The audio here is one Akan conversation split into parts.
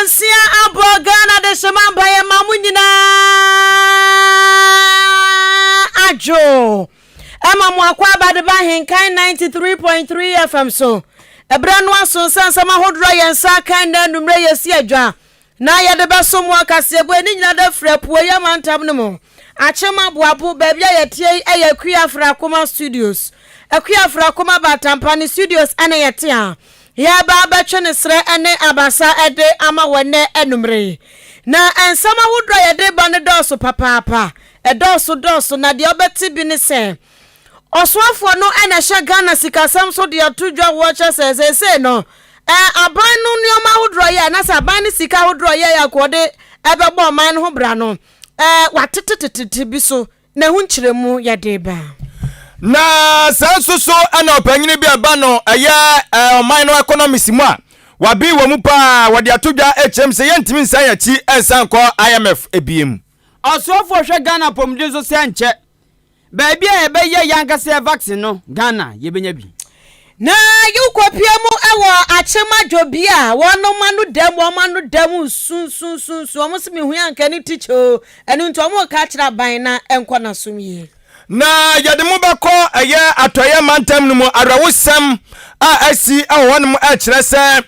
Nnɔnsia abɔ Ghana dehyema mba yɛma mo nyinaa adwo ɛma mo akɔ abadeba Ahenkan 93.3 FM so. Ɛberɛ no aso sɛ nsɛm ahodoɔ a yɛn nsa aka nnɛ anwummerɛ yɛsi adwa Na yɛde bɛsom wɔ kaseɛbɔ yi ne nyina da firi apueɛ mantam no mu. Akyem Aboabo, baabi a yɛteɛ yi yɛ Akua Afrakoma Studios. Akua Afrakoma Batampa ne studios ɛna yɛte a yɛreba abɛtwe ne serɛ ne abasa de ama wɔ ɛnnɛ anumere yi. Na nsɛm ahodoɔ a yɛde ba no dɔɔso papaapa. Ɛdɔɔso dɔɔso na deɛ wobɛte bi ne sɛ Ɔsoafoɔ no na ɛhyɛ Ghana sikasɛm so de ato dwa wɔ kyerɛ sɛ seesei no aban no nneɛma ahodoɔ yɛ anaasɛ aban no sika ahodoɔ yɛ yɛ akɔde ɛbɛbɔ ɔman no ho bra no watetetetete bi so na ɛho nkyerɛmu yɛde ba. Na saa nso so na ɔpanyini bi a ɛba no ɛyɛ ɔman no economics mu a waben wɔ mu paa wɔde ato dwa kyerɛm sɛ yɛntumi nsan yɛn akyi nsan nkɔ IMF biem. Ɔsoafoɔ hwɛ Ghana apɔmuden so sɛ nkyɛ Baabi a yɛbɛyɛ yɛn ankasa yɛn vaccine no, Ghana, yɛbɛnya bi. Na yewkɔpie mu wɔ Akyem Adwobi a wɔnom ano dam wɔn ano dam nsunsunsunsun wɔn se mehui anka ne tikya o ɛno nti wɔn reka akyerɛ aban na ɛnkɔ n'asom yie. Na yɛde mo bɛkɔ ɛyɛ atɔeɛ mantam no mu awerɛhosɛm a asi wɔ hɔnom ɛkyerɛ sɛ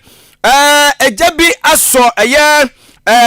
ɛgya bi asɔ ɛyɛ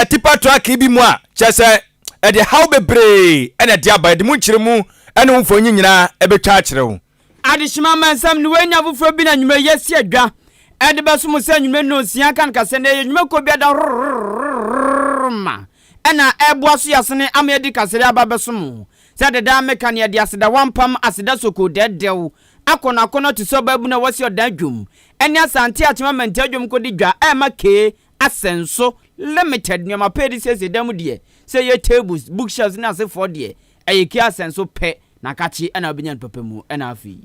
tipa truck bi mu a kyerɛ sɛ Ɛde haw bebree na ɛde aba. Yɛde mu nkyerɛmu ne wo mfonyin nyinaa bɛtwa akyerɛ wo. Adehyema Amansam ne wei ne afoforɔ bi na nnwuma yi asi adwa de bɛso mo sɛ nnwuma nnɔnsia kan kasɛ na ɛyɛ nnwuma kuo bi ada rororororoma ɛna ɛboa so yasene ama yɛadi kasɛre aba bɛso mo sɛ dedaa meka ne yɛde aseda wampam aseda soko dɛɛdɛw akɔnɔ akɔnɔ te sɛ ɔbaabunu a wasi ɔdan dwom ɛne asante akyem amantia dwom kɔdi dwa ɛma kee Asɛnso Limited nneɛma pa a yɛde siesie dan mu deɛ, sɛ ɛyɛ tables, bookshelves ne asefoɔ deɛ, ɛyɛ Kia Asɛnso pɛ na kakye na wobɛnya no papa mu ɛna afei.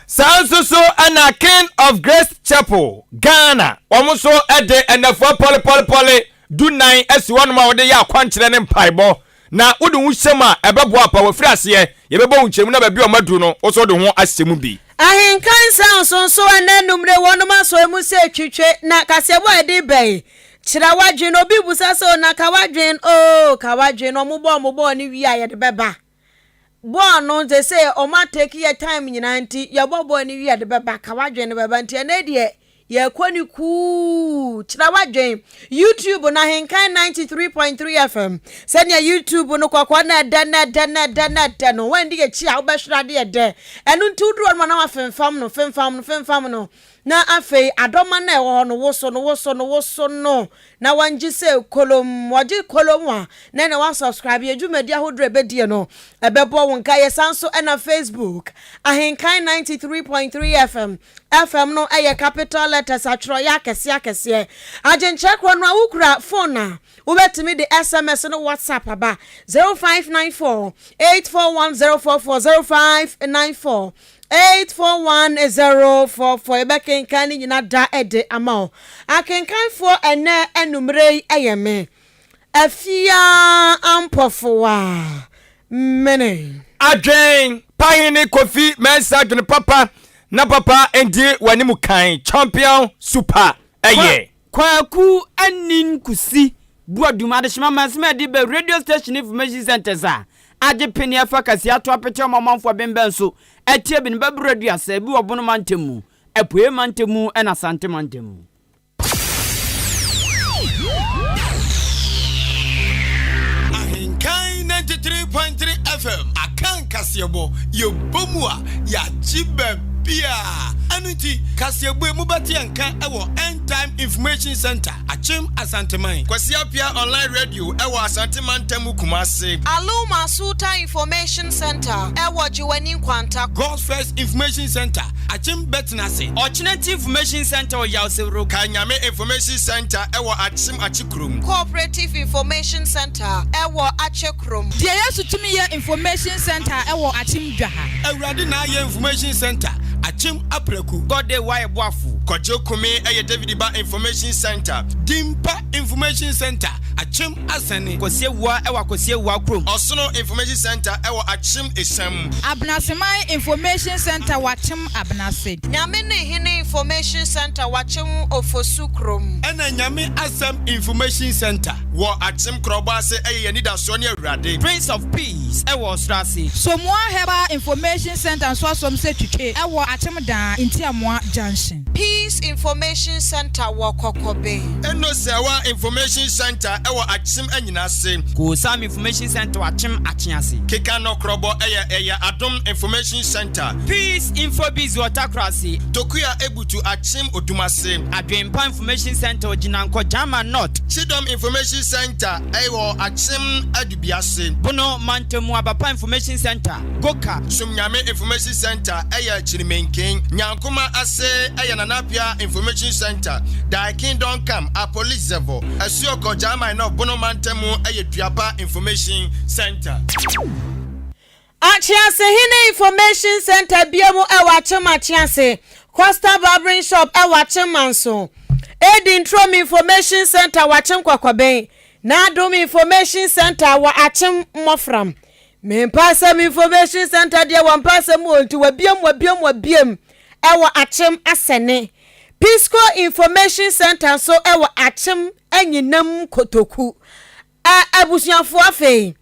Saa nso so na King of Grace Chapel, Ghana, wɔn nso de nnafua pɔlepɔlepɔle dunan asi hɔnom a wɔde yɛ akwankyerɛ ne mpaebɔ. Na wode wo hyɛ mu a, ɛbɛboa pa. Wɔafiri aseɛ, yɛbɛbɔ wo nkyerɛmu na baabi a wɔaduru no, wo nso wode wo ho ahyɛ mu bi. Ahenka nsɛnso nso ɛnnɛ anumere wɔnom asɔre mu sɛ twitwe na kaseɛbɔ a ɛde ba yi kyerɛ w'adwene obi busa sɛ o na ka w'adwene oo ka w'adwene ɔmo bɔ ɔmo bɔɔl no wie a yɛde bɛba bɔɔl no sese ɔmo atake yɛ time nyinaa nti yɛbɔ bɔɔl no wie a yɛde bɛba ka w'adwene no bɛba nti ɛnɛ deɛ Yɛkɔ no kuu. Kyerɛ w'adwen. YouTube no Ahenkan 93.3 FM. Sɛnea YouTube no kɔkɔɔ na ɛdɛ na ɛdɛ na ɛdɛ na ɛdɛ no, woandi akyi a wobɛhwere ade ɛdɛ. Ɛno nti woduru hɔ nom a na wafemfam no, femfam no, femfam no. Na afei adɔma no a ɛwɔ hɔ no, woso no, woso no, woso no. Na wɔngye sɛ kolom. Wɔgye kolom a, na ɛna woasubscribe. Yɛn dwumadi ahodoɔ a ɛbɛdie no, ɛbɛbɔ wo nka. Yɛsan nso ɛna Facebook, Ahenkan 93.3 FM. FM no yɛ capital letters atwerɛeɛ akɛseɛ akɛseɛ. Agyenkyerɛ korɔ no a wokura phone a, wobɛtumi de SMS ne WhatsApp aba 0594 841044 0594 841044. Yɛbɛkenkan ne nyina da de ama wo. Akenkanfoɔ ɛnɛ anummerɛ yi yɛ me. Afia Ampɔfowa Mene. Adwen pa hene Kofi Mensah dwene papa na papa ndi w'anim kan champion super ɛyɛ. Kwaku Anin Kusi Boadum Adehyema Mansima Adi Bɛ Radio Station Information Centres a agye pene afa kasia ato apete ɔma ɔmanfoɔ bembɛn so atie bi no bɛboro aduasa, ebi wɔ Bono mantam mu, Apueɛ mantam mu ɛna Asante mantam mu. Ahenkan 93.3 FM Akan kaseɛbɔ yɛbɔ mu a yɛagye baabiaa ɛno nti kaseɛbɔ yi mobɛte yɛn nka wɔ End Time Information Center Akyem Asanteman. Kwasi Appiah Online Radio wɔ Asante Mantam mu Kumase. Aluma Sultan Information Center wɔ Gyewane Nkwanta. God's First Information Center Akyem Bɛtenase. Ɔkyenati Information Centre wɔ Yawsewuro. Kae Nyame Information Centre wɔ Akyem Akyekurom. Cooperative Information Centre wɔ Akyekurom. Deɛ Yesu Tumi Yɛ Information Centre wɔ Akyem Dwaha. Awurade Na Ayɛ Information Centre, Akyem Apraku. Apraku. Gode Y Boafo. Kwadwo Kumi yɛ David Ba Information Centre. Dimpa Information Centre, Akyem Asɛne. Kwasi Awuah wɔ Akwasi Awuah kurom. Ɔsono Information Centre wɔ Akyem Esiam. Abenaseman Information Centre wɔ Akyem Abenase. Nyame ne Hene Information Centre wɔ Akyem Ofosu kurom. Ɛna Nyame Asɛm Information Centre. Wɔ Akyem Korɔbɔ ase yɛ Yɛn Anidasoɔ ne Awurade. Prince of Peace wɔ Ɔsoro ase. Somoa Herbal Information Centre nso asom sɛ twitwe wɔ Akyem Daa, Ntiamoa Junction. Peace Information Centre wɔ Kɔkɔbe. Enosewa Information Centre wɔ Akyem Anyinase. Koosam Information Centre wɔ Akyem Akyease. Keka Nɔkorɔbɔ yɛ ɛyɛ Adom Information Centre. Peace Infobiz wɔ Takorase. Tokua Ebutu Akyem Odumase. Adwenpa Information Centre wɔ Gyinankɔ, Gyama North. Kyidɔm Information Centre wɔ Akyem Adubiase. Bono Mantamu Abapa Information Centre, Goka. Somnyame Information Centre yɛ Kyirimenken. Nyankoma ase yɛ Nana Appiah Information Centre, Thy Kingdom Come, Apolizevo, Asuokɔ, Gyamai North, Bono Mantamu yɛ Duapa Information Centre. Akyeasehene Information Centre bia mu wɔ Akyem Akyease, Costa Barbering Shop wɔ Akyem Manso, Eden Trom Information Centre wɔ Akyem Kwakwaben, N'Adom Information Centre wɔ Akyem Mmɔfram. Me Mpaasɛm Information Centre deɛ wɔ mpaasɛm o nti wabiam wabiam wabiam wɔ Akyem Asɛne. Pisco Information Centre nso wɔ Akyem Anyinam Kotoku. Ɛ abusuafoɔ afei,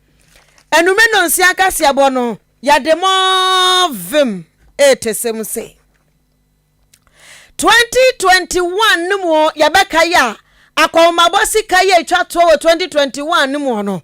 anumere nnɔnsia kaseɛbɔ no, yɛde mo vem retese mo sei. 2021 no mu yɛbɛka yi a, akɔnhomabɔ sika yi a ɛtwa toɔ wɔ 2021 no mu no,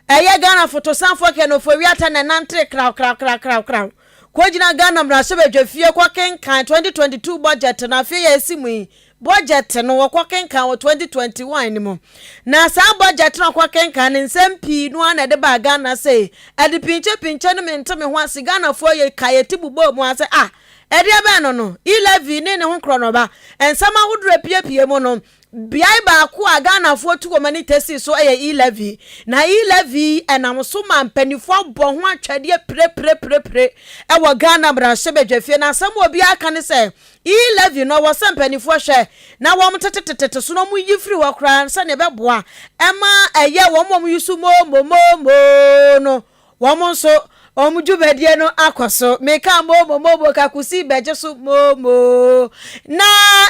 ɛyɛ Ghana fotosanfoɔ Ken Ofori-Atta na ɛnantee krawkrawkrawkraw kɔgyina Ghana mmarahyɛbadwafie kɔkenkan 2022 budget no afei a ɛsi mu yi Bɔgyɛt no wɔkɔkenkan wɔ 2021 no mu. Na saa bɔgyɛt no a wɔkɔkenkan no, nsɛm pii no ara na ɛde baa Ghana sei. Ɛde pinkye-pinkye no mente me ho ase. Ghanafoɔ yɛ ka yɛ ti bobɔɔ mu ara sɛ ah, ɛdeɛ bɛn no no? E-levy ne ne ho korɔnɔba. Nsɛm ahodoɔ a ɛpiepie mu no, beae baako a Ghanafoɔ tu wɔn ani tɛ sii so yɛ e-levy. Na e-levy yi, ɛnam so ma mpanimfoɔ abɔ ho atwɛdeɛ pirepirepirepireɛ wɔ Ghana mmarahyɛbadwafie. Na asɛm a obiara ka ne sɛ, E-levy no, ɛwɔ sɛ mpanimfoɔ hwɛ na wɔtetetetete so na wɔyi firi hɔ koraa sɛdeɛ ɛbɛboa ɛma ɛyɛ wɔn a wɔyi so moomo moomo no wɔn nso wɔn dwumadie no akɔ so. Meka moomo moomo kakusi bɛgye so moomo. Na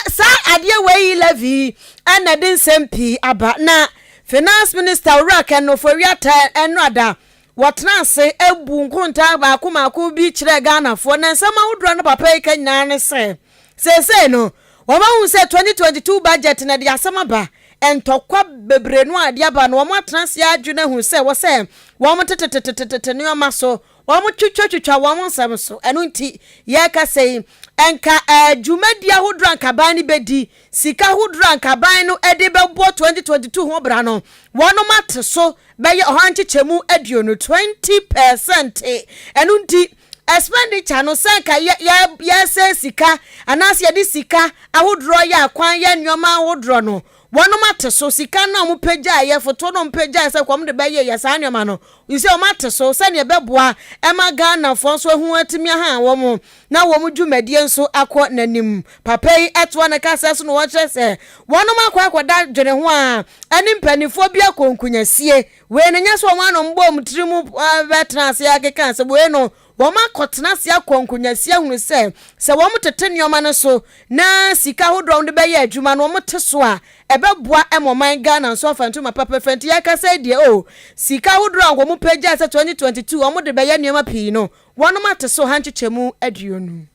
saa adeɛ wei e-levy yi ɛna ɛde nsɛm pii aba. Na Finance Minister Owura Ken Ofori-Atta ɛnora Wɔtenaa ase buu nkontaa baako mmaako bi kyerɛɛ Ghanafoɔ, na nsɛm ahodoɔ a na papa yi ka nyinaa ne sɛ, seesei no, wɔahu sɛ 2022 budget no ɛde asɛm aba, ntɔkwa bebree no a ɛde aba no, wɔatena ase adwene ahu sɛ ɛwɔ sɛ wɔtetetetete nneɛma so, wɔtwitwatwitwa wɔn nsɛm so. Ɛno nti, yɛrekasa yi, nka dwumadie ahodoɔ a nka aban no bɛdi, sika ahodoɔ a nka aban no de bɛbɔ 2022 ho bra no, wɔnom ate so bɛyɛ ɔha nkyekyɛmu aduonu, 20 percent. Ɛno nti, expenditure no, sɛ nka yɛ yɛ yɛsɛ sika anaasɛ yɛde sika ahodoɔ yɛ akwan yɛ nneɛma ahodoɔ no, wɔnom ate so. Sika no a wɔpagyaeɛ, fotoɔ no a wɔpagyaeɛ sɛ wɔn de bɛyɛ yɛ saa nneɛma no, sɛ wɔn ate so sɛdeɛ ɛbɛboa ɛma Ghanafoɔ nso ho atumi aha wɔn na wɔn dwumadie nso akɔ n'anim. Papa yi toa ne kasa so na ɔkyerɛ sɛ wɔnom akɔ akɔda dwene ho a ɛne mpanimfoɔ bi akɔ nkunyasie. Wei no nyɛ sɛ wɔn ano mbɔ wɔn tiri mu bɛtena ase akeka asɛm. Wei no wɔn akɔtena ase akɔ nkunyasie ahunu sɛ sɛ wɔn tete nneɛma no so na sika ahodoɔ a wɔde bɛyɛ adwuma no wɔn te so a ɛbɛboa ma ɔman Ghana nso afa ntoma papa fɛ. Nti yɛkasa yi deɛ o sika ahodoɔ a wɔn pagyaa sɛ 2022 wɔn de bɛyɛ nneɛma pii no wɔnom ate so ha nkyekyɛmu 20.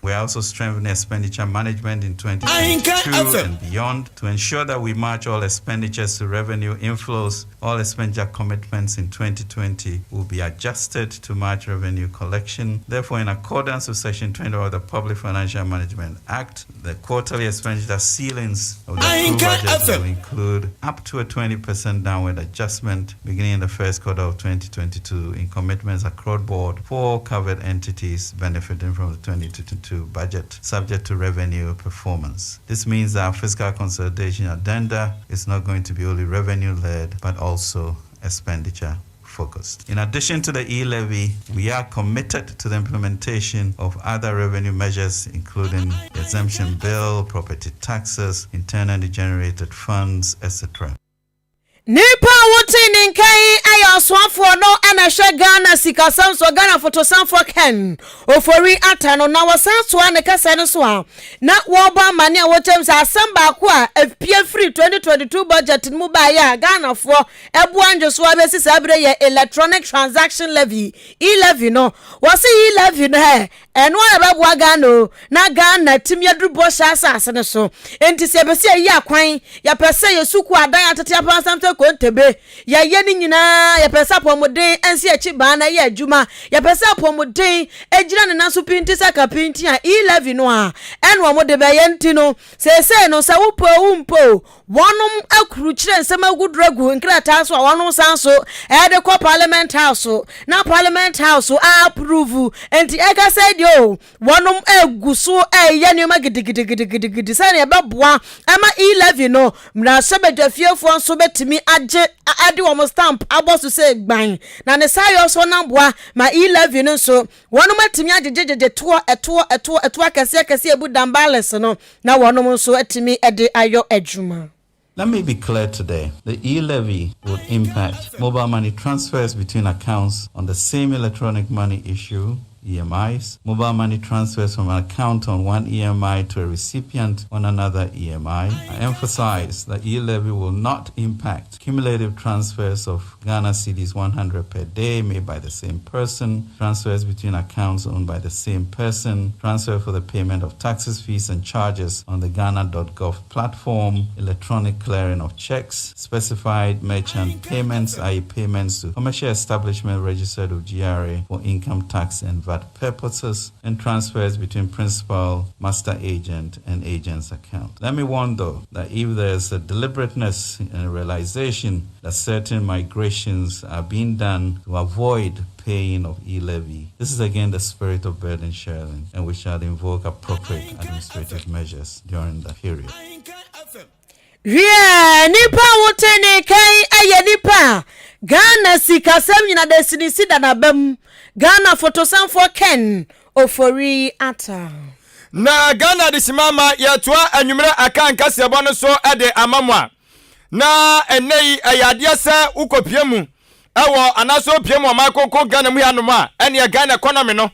We are also strengthening expenditure management in Ahinka 2022 FM. and beyond to ensure that we match all expenditures to revenue inflows. All expenditure commitments in 2020 will be adjusted to match revenue collection. Therefore, in accordance with Section 20 of the Public Financial Management Act, the quarterly expenditure ceilings of the approved Ahinka budget FM. will include up to a 20% downward adjustment beginning in the first quarter of 2022 in commitments across board for covered entities benefiting from the 2022 budget, subject to revenue performance. This means that our fiscal consolidation agenda is not going to be only revenue led, but also expenditure. focused. In addition to the e levy, we are committed to the implementation of other revenue measures, including the exemption bill, property taxes, internally generated funds, etc. Nipa a wotee ne nka yi yɛ ɔsoafoɔ no na ɛhwɛ Ghana sikasɛm so, Ghana fotosanfoɔ Ken Ofori Atta no, na wɔsan soa ne kasa no so a na wɔrebɔ amane a wɔkyɛm sɛ asɛm baako a epue firi 2022 budget no mu baeɛ a Ghanafoɔ ɛboa ndwosoɔ abɛsi saa berɛ yɛ Electronic Transaction Levy, E-Levy no. Wɔse E-Levy no hɛ, Ɛno ara na ɛbɛboa Ghana o, na Ghana atumi aduru bɔhyɛ asase no so. Enti sɛ yɛpɛ sɛ yɛyi akwan, yɛpɛ sɛ yɛn sukuu adan atete apansam sɛ Kontebe, yɛyɛ ne nyinaa, yɛpɛ sɛ apɔmuden nsi akyi baa na ɛyɛ adwuma, yɛpɛ sɛ apɔmuden gyina ne nan so pintinn sɛ kapintin a, E-levy no a ɛna wɔde bɛyɛ nti no, seesei no sɛ wopɛ o wompɛ o, Wɔnom akrukyerɛ nsɛm agudoɔ agu nkrataa so a wɔnom san so de kɔ parliament house na parliament house a approve nti ɛkasa yi deɛ o wɔnom agu so ɛyɛ nneɛma gidigidigidigidi sɛdeɛ ɛbɛboa ɛma e-levy no mmarahyɛbadwafiefoɔ nso bɛtumi agye ɛde wɔn stamp abɔ so sɛ gban na ne saa yɔ so nam boa ma e-levy no nso Wɔnom atumi agyegyegyegye toɔ, ɛtoɔ, ɛtoɔ, ɛtoɔ akɛseɛ akɛseɛ a ɛbu dambales no, na wɔnom nso atumi de ayɔ adwuma. Let me be clear today. The e-levy would impact mobile money transfers between accounts on the same electronic money issue, EMIs, mobile money transfers from an account on one EMI to a recipient on another EMI. I emphasize that e-levy will not impact cumulative transfers of Ghana cedis 100 per day made by the same person, transfers between accounts owned by the same person, transfer for the payment of taxes, fees, and charges on the Ghana.gov platform, electronic clearing of checks, specified merchant payments, i.e., payments to commercial establishment registered with GRA for income tax and VAT purposes, and transfers between principal, master agent, and agent's account. Let me warn though that if there's a deliberateness and a realization that certain migrations are being done to avoid paying of e-levy, this is again the spirit of burden sharing, and we shall invoke appropriate administrative measures during the period. Wiɛ, nipa a wote ne nka yi yɛ nipa a Ghana sikasɛm nyina da sinisi da n'aba mu. Ghana fotosanfoɔ Ken Ofori Atta. Na Ghana Adesima ama yɛtoa anwummerɛ aka nkaseɛbɔ no so de ama mo a, na ɛnnɛ yi ɛyɛ adeɛ sɛ wokɔpie mu ɛwɔ anaasɛ wopie mu ɔman kronkron Ghana mu hanom a, ɛneɛ Ghana economy no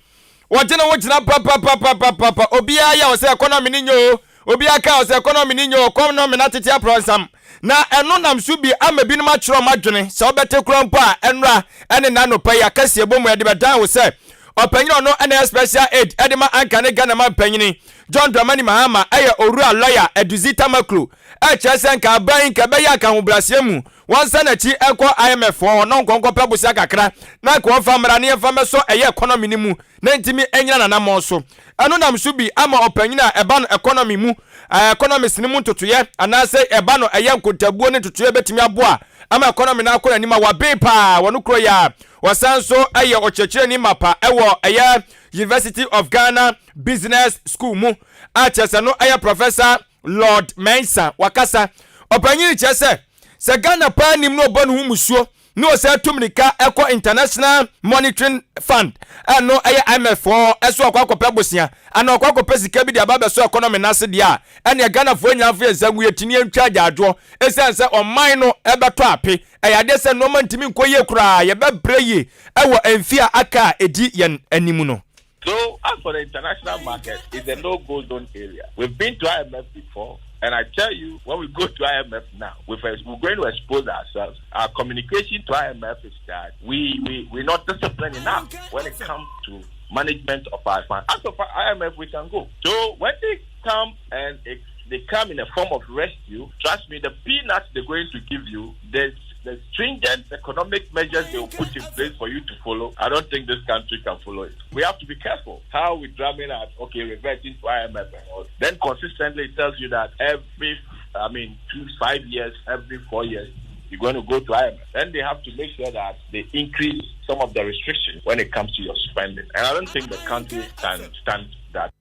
wɔgye ne ho gyina papapapapapa. Obiara yɛ wɔ sɛ economy no nyɛ o, obiara ka wɔ sɛ economy no nyɛ o, economy no atete aprɔnsam. Na ɛno nam so bi ama binom akyerɛ wɔn adwene sɛ wobɛte koraa mpo a ɛnora ne nnanɔpa yi akasie bɔ mu ɛde bɛdan wo sɛ ɔpanyin a ɔno na ɛyɛ special aid de ma anka ne Ghana manpanyini John Dramani Mahama ɛyɛ Owura Lawyer Edudzi Tamaklo ɛkyerɛ sɛ nka aban yi nka ɛbɛyɛ anka ahobrɛaseɛ mu wɔnsan n'akyi nkɔ IMF foɔ hɔ na ɔnkɔ nkɔpɛ bosea kakra na anka wɔmfa mmra na yɛmfa mmɛsɔ ɛyɛ economy no mu na ntumi nnyina n'anammɔn so. Ɛno nam so bi ama ɔpanyin a ɛba no economy mu, economics no mu ntotoeɛ anaasɛ ɛba no ɛyɛ nkontabuo ne ntotoeɛ bɛtumi aboa ama economy no akɔ n'anim a waben paa wɔ no kuro yi a wɔsan nso yɛ ɔkyerɛkyerɛni mapa wɔ ɛyɛ University of Ghana Business School mu a kyerɛ sɛ no ɛyɛ Professor Lord Mensah wakasa. Ɔpanyin kyerɛ sɛ sɛ Ghana paa nim na ɔbɔ ne ho musuo na ɔsan tu mmirika kɔ International Monitoring Fund a ɛno ɛyɛ IMF foɔ hɔ ɛso akɔ akɔpɛ bosea anaa ɔkɔ akɔpɛ sika bi de aba abɛsɔ economy no ase deɛ a, ɛneɛ Ghanafoɔ nyinaa mfa yɛn nsa ngu yɛn ti na yɛntwa agyaadwoɔ ɛsiane sɛ ɔman no ɛbɛtɔ ape. Ɛyɛ adeɛ sɛ nnoɔma ntumi nkɔ yie koraa, yɛbɛbrɛ yie ɛwɔ mfeɛ a aka a ɛdi yɛn anim no. So as for the international market, it's a no-go zone area. We've been to IMF before. And I tell you, when we go to IMF now, we're going to expose ourselves. Our communication to IMF is that we, we, we're not disciplined enough when it comes to management of our funds. As of IMF, we can go. So when they come and it, they come in a form of rescue, trust me, the peanuts they're going to give you, there's the stringent economic measures they will put in place for you to follow, I don't think this country can follow it. We have to be careful how we drumming at, okay, reverting to IMF and all. Then consistently it tells you that every, I mean, two, 5 years, every 4 years, you're going to go to IMF. Then they have to make sure that they increase some of the restrictions when it comes to your spending. And I don't think the country can stand that.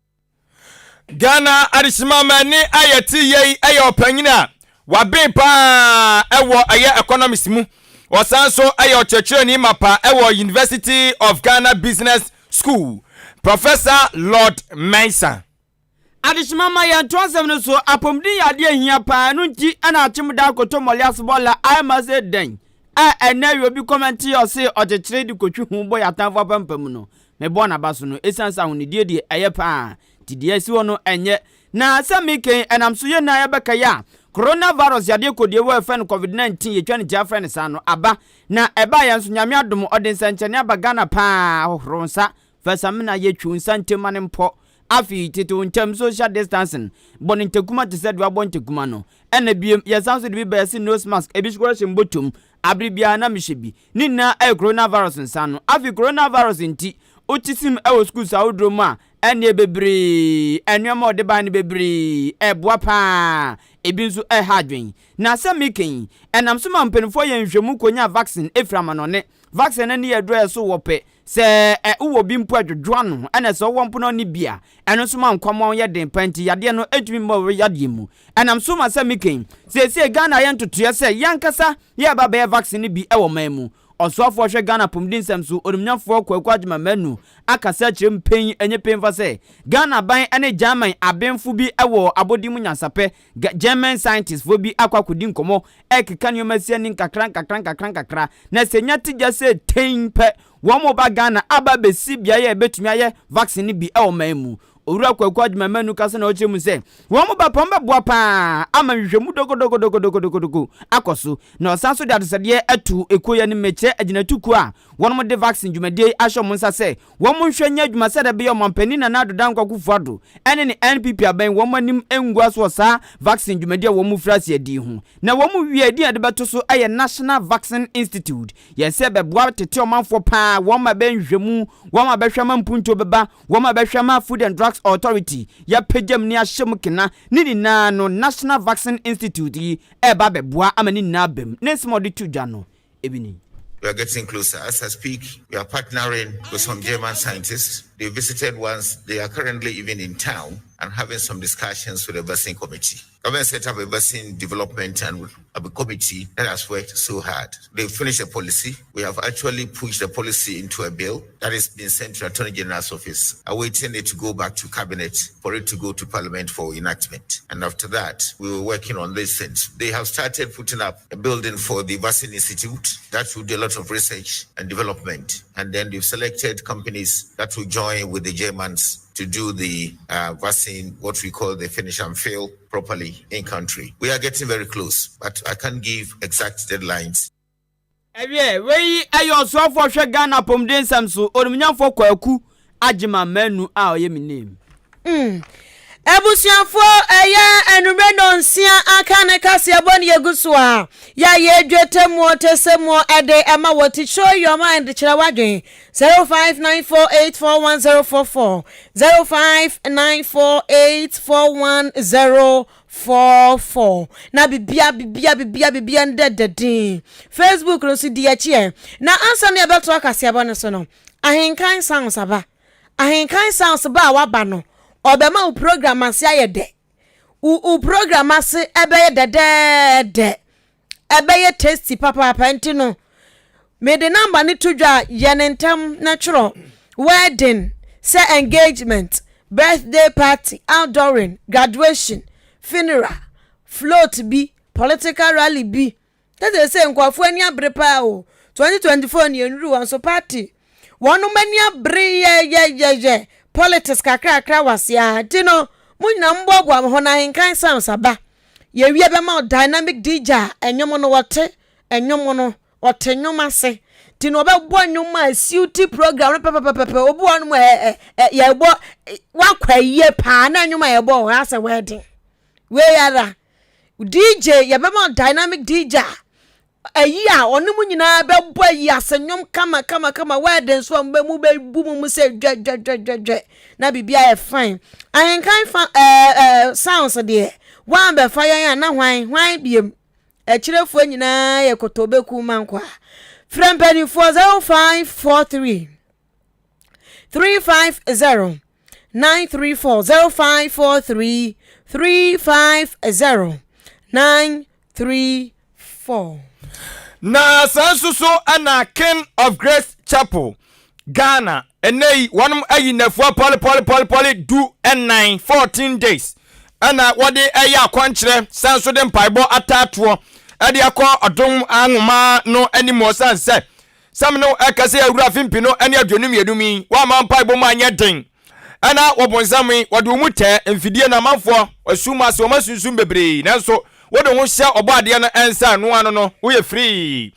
Ghana adehyema mani a yɛte yei yɛ ɔpanyin a waben paa ɛwɔ ɛyɛ economics mu. Ɔsan nso yɛ ɔkyerɛkyerɛni mapa wɔ University of Ghana Business School, Professor Lord Mensah. Adehyema ma yɛnto asɛm no so, apɔmuden yɛ adeɛ a ɛhia paa, ɛno nti na akyem da akoto mmɔle ase bɔla ayɛ ma sɛ dɛn a ɛnɛ awia obi kɔmɛnte yɛ ɔse ɔkyekyere de kotwi ho bɔ yɛ atamfo apampam no, mebɔɔ n'aba so no, ɛsiane sɛ ahonidie deɛ ɛyɛ paa nti deɛ asi hɔ no ɛnyɛ na sɛ meka yi ɛnam so yɛ nyinaa yɛbɛkae a Corona virus yadeɛ kɔdie wɔ ɛfɛ no covid 19 yɛtwa ne tia frɛ no saa no aba na ɛbaeɛ nso Nyame adom ɔde nsɛnkyerɛnne aba Ghana paa hohoro nsa fa samina yɛ twi wo nsa ntem ma no mpɔ Afei, tete wo ntam, social distancing, bɔ no ntakuma te sɛ deɛ wabɔ ntakuma no. Ɛna biom, yɛsan nso de bi ba yɛse nose mask, ebi nso koraa hyɛ mbotom, abere biara na mehyɛ bi. Ne nyinaa ɛyɛ coronavirus nsa ano. Afei coronavirus nti, wote sim ɛwɔ schools ahodoɔ mu a, ɛnneɛ bebree, nnoɔma a wɔde baeɛ no bebree ɛboa paa, ebi nso ɛha adwene. Na asɛm meka yi, ɛnam so ma mpanimfoɔ yɛ nhwehwɛmu kɔnyaa vaccine ɛfiri amanɔne. Vaccine no ne yɛ aduro a ɛso wɔ pɛ, Sɛ ɛ wowɔ bi mpo a dwodwo ano, ɛna sɛ wowɔ mpo na ɔnni bi a, ɛno nso ma nkwammoa ho yɛ den paa nti yadeɛ no ntumi mma wo yadeɛ mu. Ɛnam so ma sɛ meka yi, seesei Ghana ayɛ ntotoeɛ sɛ yɛn ankasa yɛreba abɛyɛ vaccine no bi wɔ man mu. Ɔsoafoɔ a ɔhwɛ Ghana apɔmuden nsɛm so, Onimnyamfoɔ Kwaku Agyemang Manu akasa akyerɛ mu pɛn ɛnyɛ pɛn fa sɛ Ghana aban ne German abenfo bi wɔ abɔde mu nyansapɛ German scientist foɔ bi akɔ akɔdi nkɔmmɔ ɛrekeka nneɛma asi ani nkakra nkakra nkakra nkakra na sɛ nya te gya sɛ tein pɛ wɔn ba Ghana aba abɛsi beaeɛ a ɛbɛtumi ayɛ vaccine no bi wɔ man mu. Owura Kwaku Agyemang Manu kasa na ɔkyerɛ mu sɛ wɔn ba pɛ wɔn bɛboa paa ama nhwehwɛmu dokodokodokodokodokodoko akɔ so na ɔsan so de adesɛdeɛ ato ekuo yi anim mekyerɛ agyinatukuo a wɔn de vaccine dwumadie yi ahyɛ wɔn nsa sɛ Wɔn nhwɛ nyɛ adwuma sɛdeɛ ɛbɛyɛ Ɔmanpanin Nana Addo Dankwa Akufo Addo ne ne NPP aban wɔn anim ngu ase wɔ saa vaccine dwumadi a wɔn firi aseɛ di ho. Na wɔn wie a edin a yɛde bɛto so yɛ National Vaccine Institute. Yɛn sɛ ɛbɛboa tete ɔmanfoɔ paa, wɔn a ɛbɛyɛ nhwehwɛmu, wɔn a bɛhwɛ ama mpuntuo bɛba, wɔn a bɛhwɛ ama Food and Drugs Authority yɛapagya mu ne ahyɛ mu kena, ne nyinaa no National Vaccine Institute yi ɛreba abɛboa ama ne nyinaa aba mu. Ne nsɛm a ɔde to dwa no ebi ni. We are getting closer. As I speak, we are partnering with some German scientists. They visited once. They are currently even in town and having some discussions with the vaccine committee. Government set up a vaccine development and a committee that has worked so hard. They finished a policy. We have actually pushed the policy into a bill that is being sent to the Attorney General's office, awaiting it to go back to cabinet for it to go to parliament for enactment. And after that, we were working on these things. They have started putting up a building for the Vaccine Institute that will do a lot of research and development. And then they've selected companies that will join with the Germans to do the uh, vaccine, what we call the finish and fill properly in country. We are getting very close, but I can't give exact deadlines. Ɛwiɛ, wei yɛ ɔsoafoɔ ɔhwɛ Ghana apɔmuden nsɛm so, Onimnyamfoɔ Kwaku Agyeman Manu a ɔyɛ me name. Mm. Abusuafoɔ ɛyɛ anumere nɔnsia aka ne kaseɛbɔ ne yɛgu so a yɛayɛ dwetɛ muo tɛsɛ muo ɛde ɛma wɔ ti show your mind kyerɛ wadwen 0594841044 05948410 44 na bibia bibia bibia bibia no dɛ dɛ din Facebook no so di akyi ɛ na ansa na yɛbɛto akaseɛbɔ no so no Ahenkan Sounds aba Ahenkan Sounds ba a waba no ɔbɛma wo program ase ayɛ dɛ wo wo program ase ɛbɛyɛ dɛdɛɛdɛ ɛbɛyɛ tasty papaapa nti no mede number no to dwa a yɛ ne ntɛm na twerɛ wedding sɛ engagement birthday party outdooring graduation funeral float bi political rally bi tete sɛ nkurɔfoɔ ani abere paa o 2024 ne yɛnnuru wɔn so party wɔnom ani abere yɛyɛyɛyɛ politics kakrakra wase a nti no mo nyinaa mboaboa mo ho na ahenkan sounds aba Yɛwie bɛma wo dynamic DJ a ɛnwom no wɔte ɛnwom no ɔte nnwom ase nti na ɔbɛbɔ nnwom a siwti program no pɛpɛpɛpɛ obi wɔ nom ɛ ɛ yɛbɔ wakɔ ayie paa na nnwom a yɛbɔ wɔ asɛ wedding wei ara DJ yɛbɛma dynamic DJ a Ayi a ɔne mo nyinaa bɛbɔ ayi ase nnwom kama kama kama wɛɛde nso a mobɛ mu bɛbu mo mu sɛ dwɛdwɛdwɛdwɛ na biribi ayɛ fine. Ahenkan fa ɛɛ ɛɛ sounds deɛ wɔabɛfa yɛn a na hwan hwan biem akyirefoɔ nyinaa yɛ kotobɛku mankwaa. Frɛ mpanimfoɔ 0543 350 934 0543 350 934. Na saa nso so na King of Grace Chapel, Ghana, ɛnnɛ yi wɔnom ayi nnafua pɔlepɔlepɔlepɔle du nnan, 14 days, ɛna wɔde ɛyɛ akwankyerɛ san so de mpaebɔ ataatoɔ ɛde akɔ ɔdom ahoma no anim, ɔsan sɛ sɛm no ɛka sɛ awura afe 2022 mu yi wɔama mpaebɔ mu anyɛ den ɛna wɔbonsam yi wɔde wɔn mu tɛɛ mfidie na amanfoɔ asum ase wɔn asunsum bebree, nanso wode ho hyɛ ɔbɔ adeɛ no nsa ɛno ano no woyɛ free.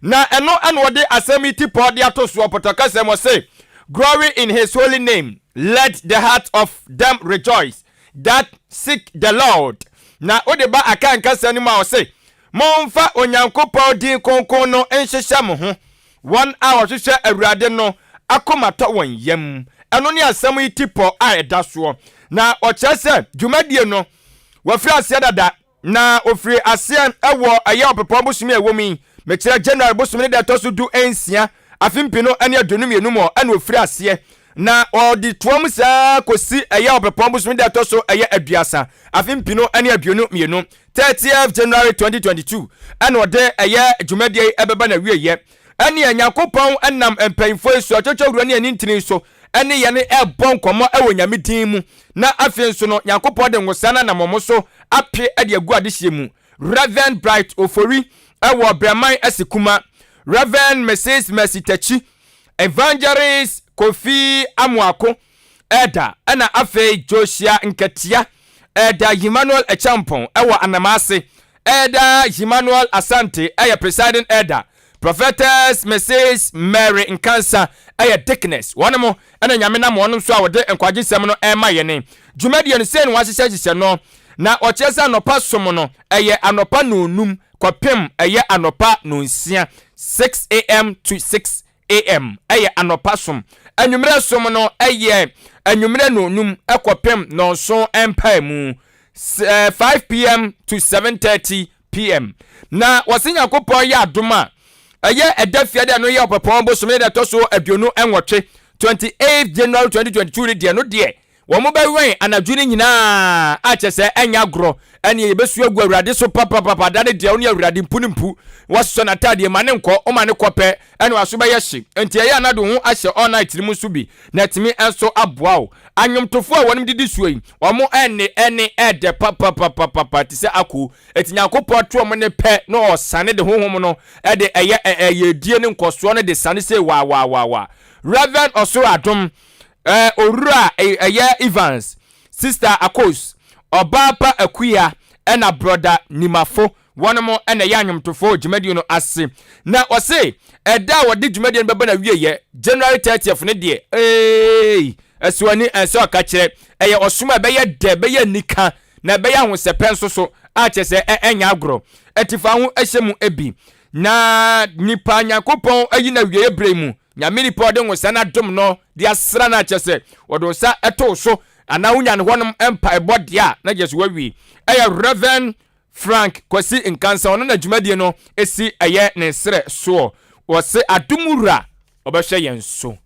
Na ɛno ɛna wɔde asɛm yi ti pɔ de ato soɔ pɔtɔkasɛm, ɔse, "Glory in his holy name, let the heart of them rejoice that seek the Lord." Na wode ba aka nkasa no mu a, ɔse, "Momfa Onyankopɔn din kronkron no nhyehyɛ mo ho, wɔn a wɔhwehwɛ Awurade no akoma tɔ wɔn yam." Ɛno ne asɛm yi ti pɔ a ɛda soɔ. Na ɔkyerɛ sɛ dwumadie no wɔfiri aseɛ dada, na ofiri aseɛ ɛwɔ ɛyɛ Ɔpepɔn bosome a ɛwɔ mu yi, mekyerɛ January bosome ne da ɛtɔ so 16, afe 2022 mu, ɛna ofiri aseɛ na ɔde toa mu saa kɔsi ɛyɛ Ɔpepɔn bosome da ɛtɔ so ɛyɛ 30, afe 2022, 30th January 2022, ɛna ɔde ɛyɛ dwumadie yi ɛbɛba na wieyɛ. Ɛne Nyankopɔn ɛnam mpanyinfoɔ yi so atwatwa wura ne ani ntini so ɛne yɛne ɛbɔ nkɔmmɔ ɛwɔ Nyame din mu. Na afei nso no Nyankopɔn de nwosa no anam ɔmo so ape ɛde agu adehyeɛ mu. Reverend Bright Ofori ɛwɔ Brɛman Asikuma, Reverend Mrs Mercy Tachi, Evangelist Kofi Amoako ɛda, ɛna afei Joshua Nkatia, ɛda Emmanuel Ɛkyampɔn ɛwɔ Anamase, ɛda Emmanuel Asante ɛyɛ presiding elder, Prophetess Mrs Mary Nkansa ɛyɛ deaconess. Wɔn mo ɛna Nyame nam wɔn nso a wɔde nkwagyesɛm no ɛma yɛne dwumadie no sei no wɔahyehyɛ hyehyɛ no. Na ɔkyerɛ sɛ anɔpa som no ɛyɛ anɔpa 5 kɔpem ɛyɛ anɔpa 6, 6 a.m. to 6 a.m. ɛyɛ anɔpa som. Anwummerɛ som no ɛyɛ anwummerɛ 5 ɛkɔpem 7 mpae mu, 5 p.m. to 7:30 p.m. Na wɔsi Nyankopɔn yɛ adom a, ɛyɛ ɛda fiade no yɛ Ɔpɛpɔn bosome ne da ɛtɔ so 28, 28 January 2022 ne deɛ no deɛ wɔn mo bɛwɛn anadwo no nyinaa akyɛ sɛ ɛnyɛ agorɔ, ɛne yɛbɛsu agu Awurade so papapapa. Da ne deɛ wo ne Awurade mpu ne mpu, wɔsosɔ n'ataadeɛ ma ne nkɔ, ɔma ne kɔ pɛ ɛne waso bɛyɛ hye. Nti ɛyɛ anado ho ahyɛ all night no mu nso bi na ɛtumi nso aboa wo. Anwomtofoɔ a wɔnom didi soɔ yi, wɔn ɛne ɛne ɛdɛ papapapapa te sɛ ako eti Nyankopɔn to wɔn ne pɛ na ɔsane de honhom no ɛde ɛyɛ ɛyɛ die ne nkɔsoɔ no de sane sɛ waawaawa. Reverend Ɔsoro Adom, Owura ɛyɛ Evans, Sister Akos, Ɔbaa Pa Akuya, ɛna Brother Nimafo, wɔn mo ɛna ɛyɛ anwomtofoɔ dwumadie no ase. Na ɔse ɛda a wɔde dwumadie no bɛbɔ na wieyɛ, January 30th ne deɛ, ee, ɛsoani ɛsɛ ɔka kyerɛ ɛyɛ ɔsom a ɛbɛyɛ dɛ, ɛbɛyɛ nika na ɛbɛyɛ ahosɛpɛ nso so a kyerɛ sɛ ɛnyɛ agorɔ. Ɛtifa ho ɛhyɛ mu ebi na nipa Nyankopɔn ayi na wieɛ berɛ mu Nyame nipa ɔde nwosa no adom no de asra no akyɛ sɛ wɔde nsa ɛto so anaa wonya ne hɔnom mpaebɔ deɛ a, na gyɛ so wawie. Ɛyɛ Reverend Frank Kwasi Nkansa, ɔno na dwumadie no esi ɛyɛ ne serɛ soɔ. Wɔse adom wura ɔbɛhwɛ yɛn so.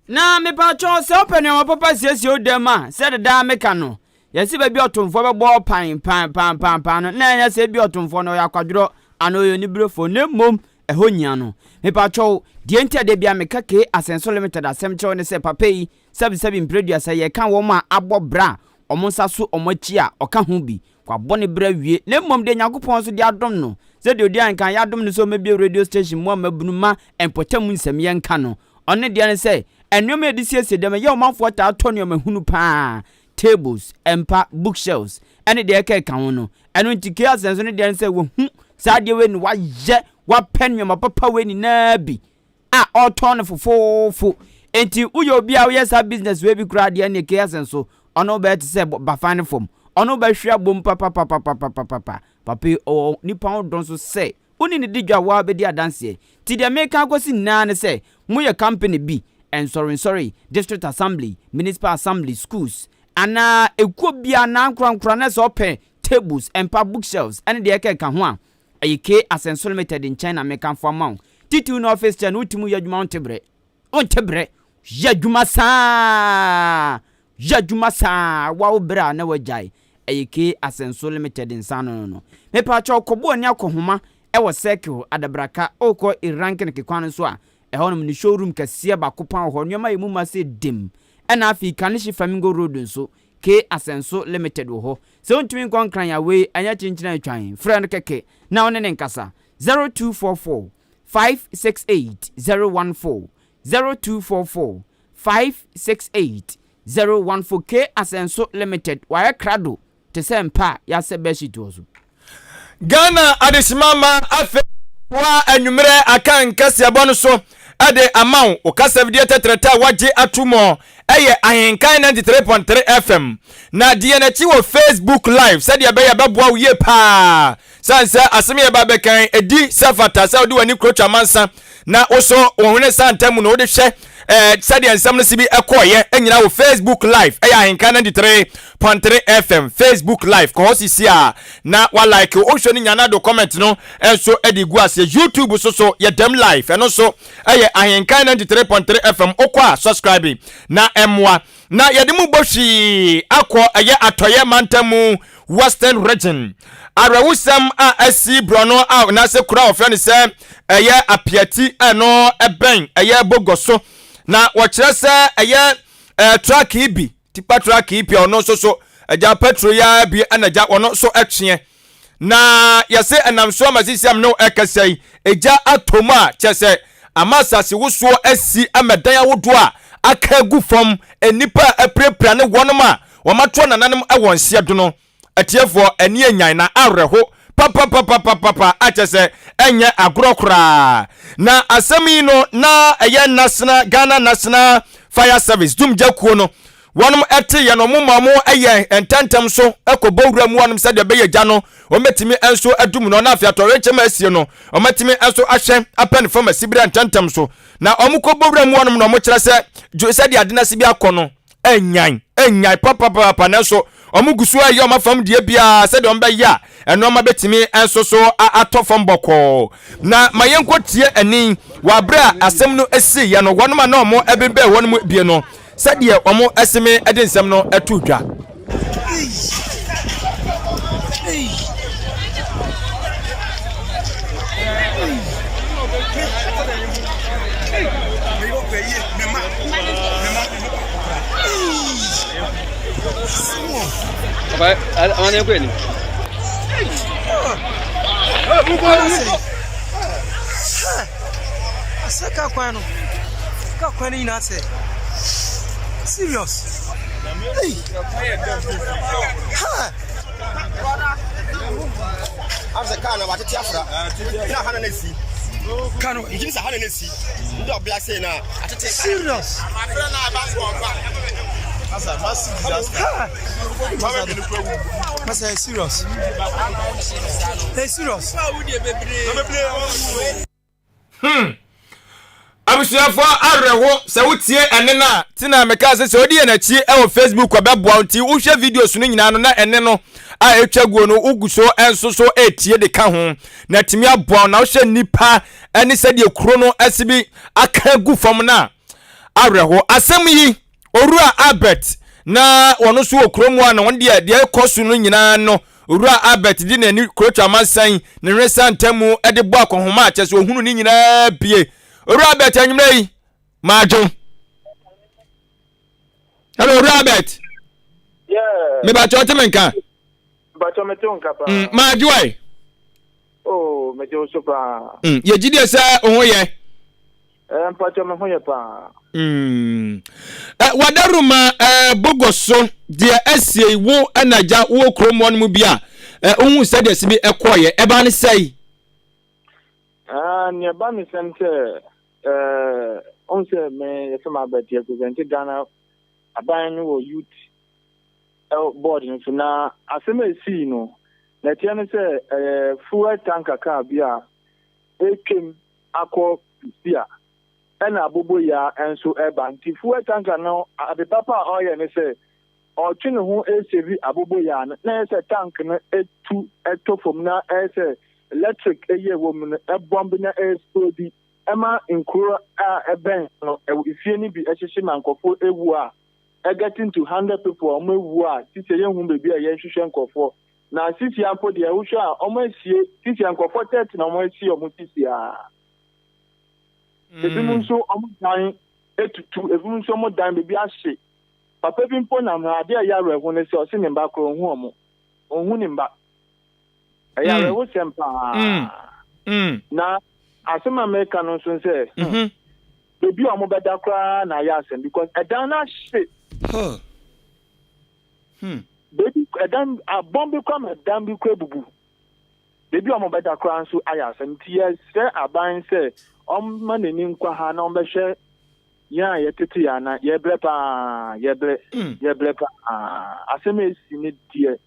Na mepatwɔ, sɛ wopɛ nneɛma papa siesie wo dam a, sɛ dedaa meka no, yɛse baabi a ɔtomfoɔ bɛbɔ pan pan pan pan pan no, na ɛnyɛ sɛ ebi ɔtomfoɔ no ɔyɛ akwadworɔ anaa ɔyɛ oniberefoɔ, na mmom ɛhɔ nyia no. Mepatwɔ, deɛ nti a da bia meka K Asɛnso Limited asɛm kyerɛw ne sɛ papa yi, sɛbisɛbi mprɛduasa, yɛka wɔn a abɔ bra a wɔn nsa so wɔn akyi a, ɔka ho bi. Wabɔ ne bra wie, na mmom deɛ Nyankopɔn nso de adom no, sɛdeɛ odi anka yɛadom no sɛ ɔmmɛbie radio station mu a mmabunu ma mpɔtam nsɛm yɛnka no. Ɔno deɛ ne sɛ nneɛma a yɛde siesie dɛm ɛyɛ ɔmanfoɔ taa tɔ nneɛma hunu paa, tables, mpa, bookshelves, ɛne deɛ ɛka ɛka ho no. Ɛno nti K Asɛnso no deɛ ne sɛ wahu saa adeɛ wei na wayɛ, wapɛ nneɛma papa wei nyinaa bi a ɔretɔn no fofoofo. Enti woyɛ obi a woyɛ saa business wei bi koraa deɛ, ne K Asɛnso ɔno bɛyɛ te sɛ bafan no fam, ɔno bɛhwe abom papapapapapapa. Papa yi ɔwɔ nipa ho dɔ nso sɛ wone ne di dwa waa bɛdi adanseɛ. Nti deɛ meka akɔsi nyinaa ne sɛ moyɛ company bi, nsɔrensɔre, district assembly, municipal assembly, schools anaa ekuo biara anaa nkorankora na sɛ ɔpɛ tables, mpa, bookshelves ɛne deɛ ɛka ɛka ho a, ɛyɛ K Asɛnso Limited nkyɛn na mekamfo ama wo. Titiw na office chair no, wotumi yɛ adwuma, wonte berɛ, wonte berɛ, yɛ adwuma saa, yɛ adwuma saa wa wo berɛ a na wagyae. Ɛyɛ K Asɛnso Limited nsa no no. Mepaakyɛw, kɔbɔ ani akɔhoma. Ɛwɔ Circle, Adabraka, wokɔ Irankeneke kwan no so a, ɛhɔnom ne showroom kɛseɛ baako paa wɔ hɔ, nneɛma yɛ mu ma sɛ dem. Ɛna afei Kaneshie Flamingo Road nso, K Asɛnso Limited wɔ hɔ. Sɛ wontumi nkɔ Nkran a, wei ɛnyɛ kyenkyena atwan, frɛ no kɛkɛ na wo ne no nkasa, 0244 568 014, 0244 568 014. K Asɛnso Limited, wɔayɛ krado te sɛ mpa a yɛasɛ bedsheet wɔ so. Ghana adehyema ma afei wa anwummerɛ aka nkaseɛbɔ no so de ama wo. Wo kasafidie tɛtrɛtɛ a woagye ato mu ɛyɛ Ahenkan 93.3 FM. Na di yɛn akyi wɔ Facebook Live sɛdeɛ ɛbɛyɛ ɛbɛboa wo yie paa. Sane sɛ asɛm yɛ ba bɛkan ɛdi sɛ fata sɛ wode w'ani kurotwa amansa na wosɔ wo hwene sa ntam no wode hwɛ eh, sɛdeɛ nsɛm no si bi ɛkɔɔyɛ nyina wɔ Facebook Live ɛyɛ Ahenkan 93.3 FM Facebook Live kɔ hɔ sisi a na wa like wohwɛ no nyana do comment no nso de gu aseɛ. YouTube so so yɛ dɛm live ɛno nso ɛyɛ Ahenkan 93.3 FM wokɔ a subscribe na ɛmmoa na yɛde mu bɔ hwii akɔ ɛyɛ atɔyɛ mantam mu Western Region. Awerɛhosɛm a asi borɔno a anaasɛ kuro a wɔfrɛ no sɛ ɛyɛ Apiati ɛno ɛbɛn ɛyɛ Bogɔ so na wɔkyerɛ sɛ ɛyɛ ɛɛ truck yi bi tipa truck yi bi a ɔno nso so agya petro yi ara bi ɛna agya ɔno nso ɛtweɛ na yɛse ɛnam so ama sisi am ne ɛkasa yi egya atɔ mu a kyerɛ sɛ ama asase wosoɔ asi ama dan ahodoɔ a aka agu fam nnipa a apirapira ne wɔnom a Wɔatoa nananom wɔ nseɛ dono. Atiefoɔ ani anyan na awerɛho papapapapapa a kyerɛ sɛ ɛnyɛ agorɔ koraa. Na asɛm yi no na ɛyɛ National Ghana National Fire Service dumgya kuo no wɔnom ɛteeɛ no wɔn ma wɔn ɛyɛ ntɛntɛm so ɛkɔbɔ wura mu wɔnom sɛdeɛ ɛbɛyɛ gya no wɔn bɛtumi nso adum no na afei atɔwrenkyɛm a asie no wɔn atumi nso ahwɛ apɛ ne fam asibire ntɛntɛm so na wɔn kɔbɔ wura mu wɔnom na wɔn kyerɛ sɛ sɛdeɛ ade no ase bi akɔ no Ɛnyan, ɛnyan papapaapa, nanso wɔn gu so reyɛ wɔn afam deɛ biara sɛdeɛ wɔn bɛyɛ a nneɛma bɛtumi nso so atɔ fam bɔkɔɔ. Na ma yɛnkɔ tie ɛni wɔ abere a asɛm no siiɛ no, wɔn a na wɔn ɛbɛn wɔn mu bie no, sɛdeɛ wɔn ɛseme de nsɛm no ɛto dwa. Asɛ kaa kwan no kaa kwan no nyinaa sɛ serious. Hey. Ha. Afisɛ kaa no watete afra na ha na na esi kaa no nkyini sɛ ha na na esi ndị ɔbea sei na atete. Serious. Masa serious. Hey, serious. Hmm. Abusuafoɔ awerɛho sɛ wotie ɛne no a ti na meka sɛ sɛ wodi yɛn akyi wɔ Facebook ɔbɛboa wo nti wohwɛ videos no nyinaa no na ɛne no a ɛtwa guo no wogu so nso so ɛretie de ka ho na atumi aboa wo na wohwɛ nnipa ne sɛdeɛ kuro no asi bi aka gu fam no a awerɛho asɛm yi Owura Albert na wɔn nso wɔ kurom a na wɔn deɛ deɛ ɛkɔ so no nyinaa no Owura Albert de n'ani kurotwa amansan ne nwesa ntamu de bɔ akɔnhoma a kyɛ sɛ ohunu ne nyinaa bie. Owura Albert anwummerɛ yi maadwo. Hello Owura Albert. Yeah. Mebakyɛ ɔte me nka. Mebakyɛ mete wo nka paa. Maadwo ɛ. Oh, megye wo so paa. Yɛgye deɛ sɛ wo ho yɛ. Eh, mpakyɛ me ho yɛ paa. Mm. Eh, wadaroma eh, bogɔ so deɛ asie wo ɛna agya wowɔ kurom hɔ no mu bi a eh, wohu sɛdeɛ si bi ɛkɔɔyɛ ɛbaa ne sɛe? Ah, nea ɛba ne sɛm sɛ eh, ɔhu sɛ me yɛfɛ ma abɛte represent Ghana aban no wɔ youth board no so na asɛm a ɛsii no na ɛteɛ no sɛ ɛyɛ fuel tanker car bi a ɛretwam akɔ Pisia ɛna aboboyaa nso ɛba nti fuel tanker no ade papa a ɔyɛ ne sɛ ɔtwe ne ho ɛsɛvi aboboyaa no na ɛyɛ sɛ tank no ɛtu ɛtɔ fam na ɛyɛ sɛ electric ɛyɛ wɔ mu no ɛbɔmbe na ɛexplode ɛma nkuro a ɛbɛn no efie no bi ɛhyehye ma nkurɔfoɔ ɛwu a ɛgetting to 100 people a wɔn awu a sisi yɛnhu baabi a yɛhwehwɛ nkurɔfoɔ. Na sisia mpo deɛ wohwɛ a wɔn asie sisia nkurɔfoɔ 30 na wɔn asie wɔn sisia. Ebinom nso wɔn dan etutu, ebinom nso wɔn dan baabi ahye. Papa bi mpo nam ha, adeɛ a ɛyɛ awerɛho ne sɛ ɔse ne mba koraa ɔnhu wɔn. Ɔnhu ne mba. Ɛyɛ awerɛhosɛm paa. Na asɛm a meka no nso sɛ, hmm, baabi a wɔbɛda koraa na ayɛ asɛm because ɛdan no ahye. Hmm. Baabi ɛdan abɔn bi koraa ma ɛdan bi koraa bubu. Baabi a wɔbɛda koraa nso ayɛ asɛm. Nti yɛsrɛ aban sɛ ɔmma n'ani nkɔ ha na ɔmbɛhwɛ yɛn a yɛtete yɛn anan. Yɛbrɛ paa, yɛbrɛ, yɛbrɛ paa. Asɛm a esi ne deɛ,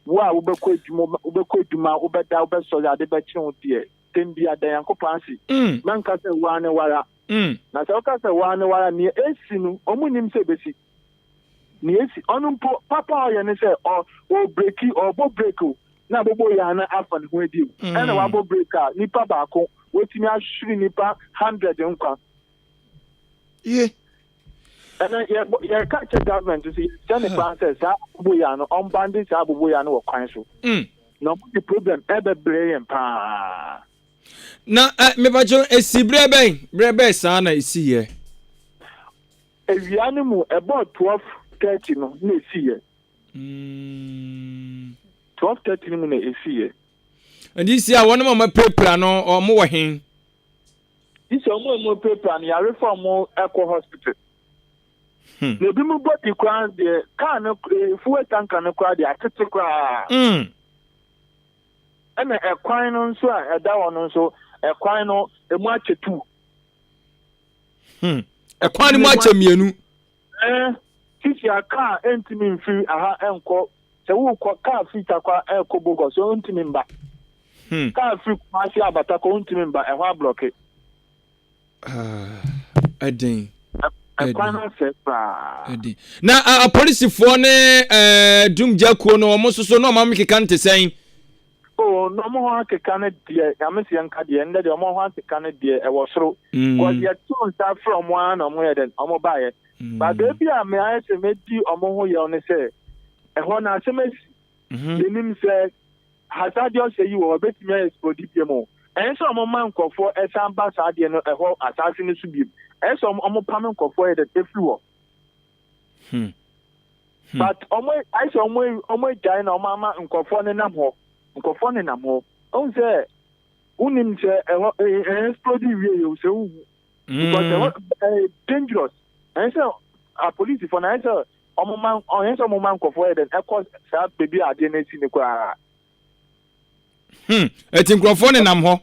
wo a wobɛkɔ adwuma, wobɛkɔ adwuma, wobɛda, wobɛsɔre, ade bɛkye wo deɛ, tɛm bi ada Nyankopɔn ase. Mɛnka sɛ woa ne wara. Na sɛ woka sɛ woa ne wara, nea esi no, wɔn nnim sɛ ebesi. Nea esi, ɔno mpo, papa a ɔyɛ ne sɛ ɔ, ɔbreki, ɔbɔ breki o, na abobo yɛ ana afa ne ho adi o. Ɛna wabɔ breki a, nipa baako, watumi ahwere nipa 100 nkwa. Ye. Ɛna yɛbɔ, yɛka kyerɛ government sɛ yɛsrɛ ne paa sɛ saa abobo yɛ no, ɔmbande saa abobo yɛ no wɔ kwan so. Na ɔmo de problem ɛbɛbrɛ yɛn paa. Na ɛ mepakyɛw esi berɛ bɛn berɛ bɛn saa na esi yɛ? Awia no mu ɛbɔɔ 12:30 no na esi yɛ. 12:30 no mu na esi yɛ. Nti si a wɔn a wɔapirapira no wɔn wɔ he? Sisi wɔn a wɔapirapira no yarefo a wɔn ɛkɔ hospital. Na ebi mu body koraa deɛ kaa no fuel tanker no koraa deɛ atete koraa. Ɛna ɛkwan no nso a ɛda hɔ no nso ɛkwan no emu akyɛ tu. Ɛkwan no mu akyɛ mmienu. Ɛɛ sisi a kaa ɛntumi mfiri aha ɛnkɔ sɛ wokɔ kaa firi Tarkwa ɛkɔ Bogos ɔntumi mba. Kaa firi Kumasi aba Tarkwa ɔntumi mba ɛhɔ ablɔke. Ɛden. Ɛkwan no asɛe koraa. Ɛden. Na apolisifoɔ ne ɛɛ dumgya kuo no wɔn nso so na wɔn amekeka no te sɛn? Oh, na wɔn ho akeka no deɛ, nyame sɛ yɛnka deɛ, ndɛ deɛ wɔn ho akeka no deɛ ɛwɔ soro. Because yɛto nsa frɛ wɔn ara na wɔn yɛ dɛn, wɔn baeɛ. But baabi a me ayɛ sɛ medi wɔn ho yaw ne sɛ, ɛhɔ no asɛm asi. Yɛnim sɛ hazardous ayi wɔ hɔ, ɛbɛtumi ayɛ explode biom o. Ɛnyɛ sɛ wɔn ma nkurɔfoɔ ɛsan ba saa adeɛ no ɛhɔ asaase no so biom. Ɛyɛ sɛ wɔn pam nkurɔfoɔ yɛ dɛn ɛfiri hɔ. But ɔmo ayɛ sɛ ɔmo ɔmo agyae na ɔmo ama nkurɔfoɔ nenam hɔ. Nkurɔfoɔ nenam hɔ. Ɔhu sɛ wonim sɛ ɛhɔ ɛɛ explode wie yɛ sɛ wohu. Because ɛhɔ ɛyɛ dangerous. Ɛnyɛ sɛ apolisifoɔ no ayɛ sɛ ɔmo ma ɔnyɛ sɛ ɔmo ma nkurɔfoɔ yɛ dɛn ɛkɔ saa beebi a adeɛ no asi no koraa. Ɛti nkurɔfoɔ nenam hɔ.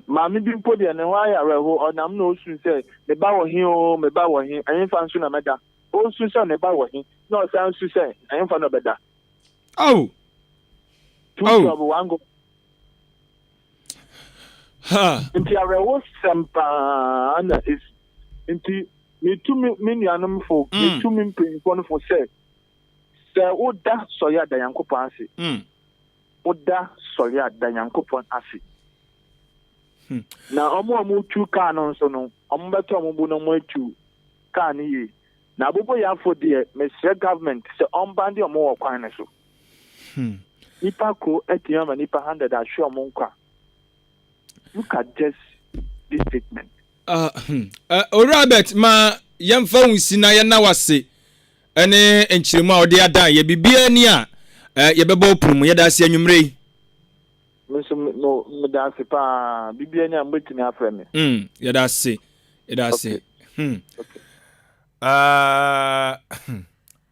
Maame bi mpo deɛ ne ho ayɛ awerɛho ɔnam na ɔsu sɛ me ba wɔ he oo me ba wɔ he ɛhefa nso na mɛda. Ɔresu sɛ ne ba wɔ he, na ɔsan su sɛ ɛhefa na ɔbɛda. Oh. Two oh. trouble, one go. Ha. Nti awerɛhosɛm paa na esi. Nti metu me me nuanom fo, metu me mpanyinfoɔ no fo sɛ, sɛ woda sɔre a da Nyankopɔn ase. Woda sɔre a da Nyankopɔn ase. Na wɔn a wɔtu kaa no nso no, wɔbɛtɔ wɔn bo na wɔatu kaa no yie. Na aboboyafo deɛ mesrɛ government sɛ ɔmbande ɔmo wɔ kwan no so. Nipa koro atumi ama nipa 100 ahwe ɔmo nkwa. Look at just this statement. Uh, hmm. uh, Owura Albert, ma yɛmfa wo nsi na yɛnna wase ne nkyerɛmu a wɔde adan yɛ biribiara ni a uh, yɛbɛbɔ wo pono mu. Yɛda ase anwummerɛ yi. Me nso no meda ase paa. Biribiara ni a mobɛtumi afrɛ me. Mm, yɛda ase. Yɛda ase. Okay. Hmm. Okay. Uh,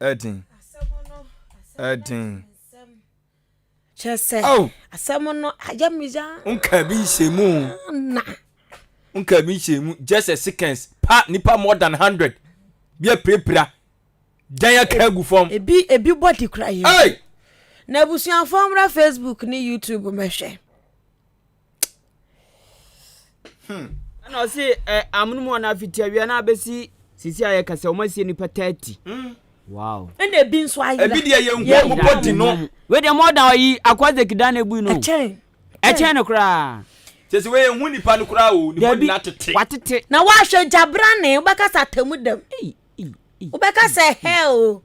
ɛden. Ɛden. Kyerɛ sɛ oh. asɛm no ayɛ me ya. Nka bi nhyɛ mu. Na. Nka bi nhyɛ mu. Just a seconds. Pa nipa more than 100. Bi apirapira. Dan aka agu fam. Ebi ebi body kura yɛ. Hey! Na abusuafoɔ mmra Facebook ne YouTube mɛhwɛ. Hmm. Ɛna ɔse ɛ amono mu ɔna afiti awia na abɛsi sisi a yɛka sɛ wɔn asie nipa 30. Wow. Ɛna ebi nso ayera. Ebi deɛ yɛn hu ɔmo body no. Wei deɛ more than ɔyi akɔze kidan na ebui no. Ɛkyɛn. Ɛkyɛn no koraa. Kyɛ sɛ wei yɛn hu nipa no koraa o ne body na atete. Watete. Na wahwɛ gyabrane wobɛka sɛ atamu dam. Wobɛka sɛ hell o.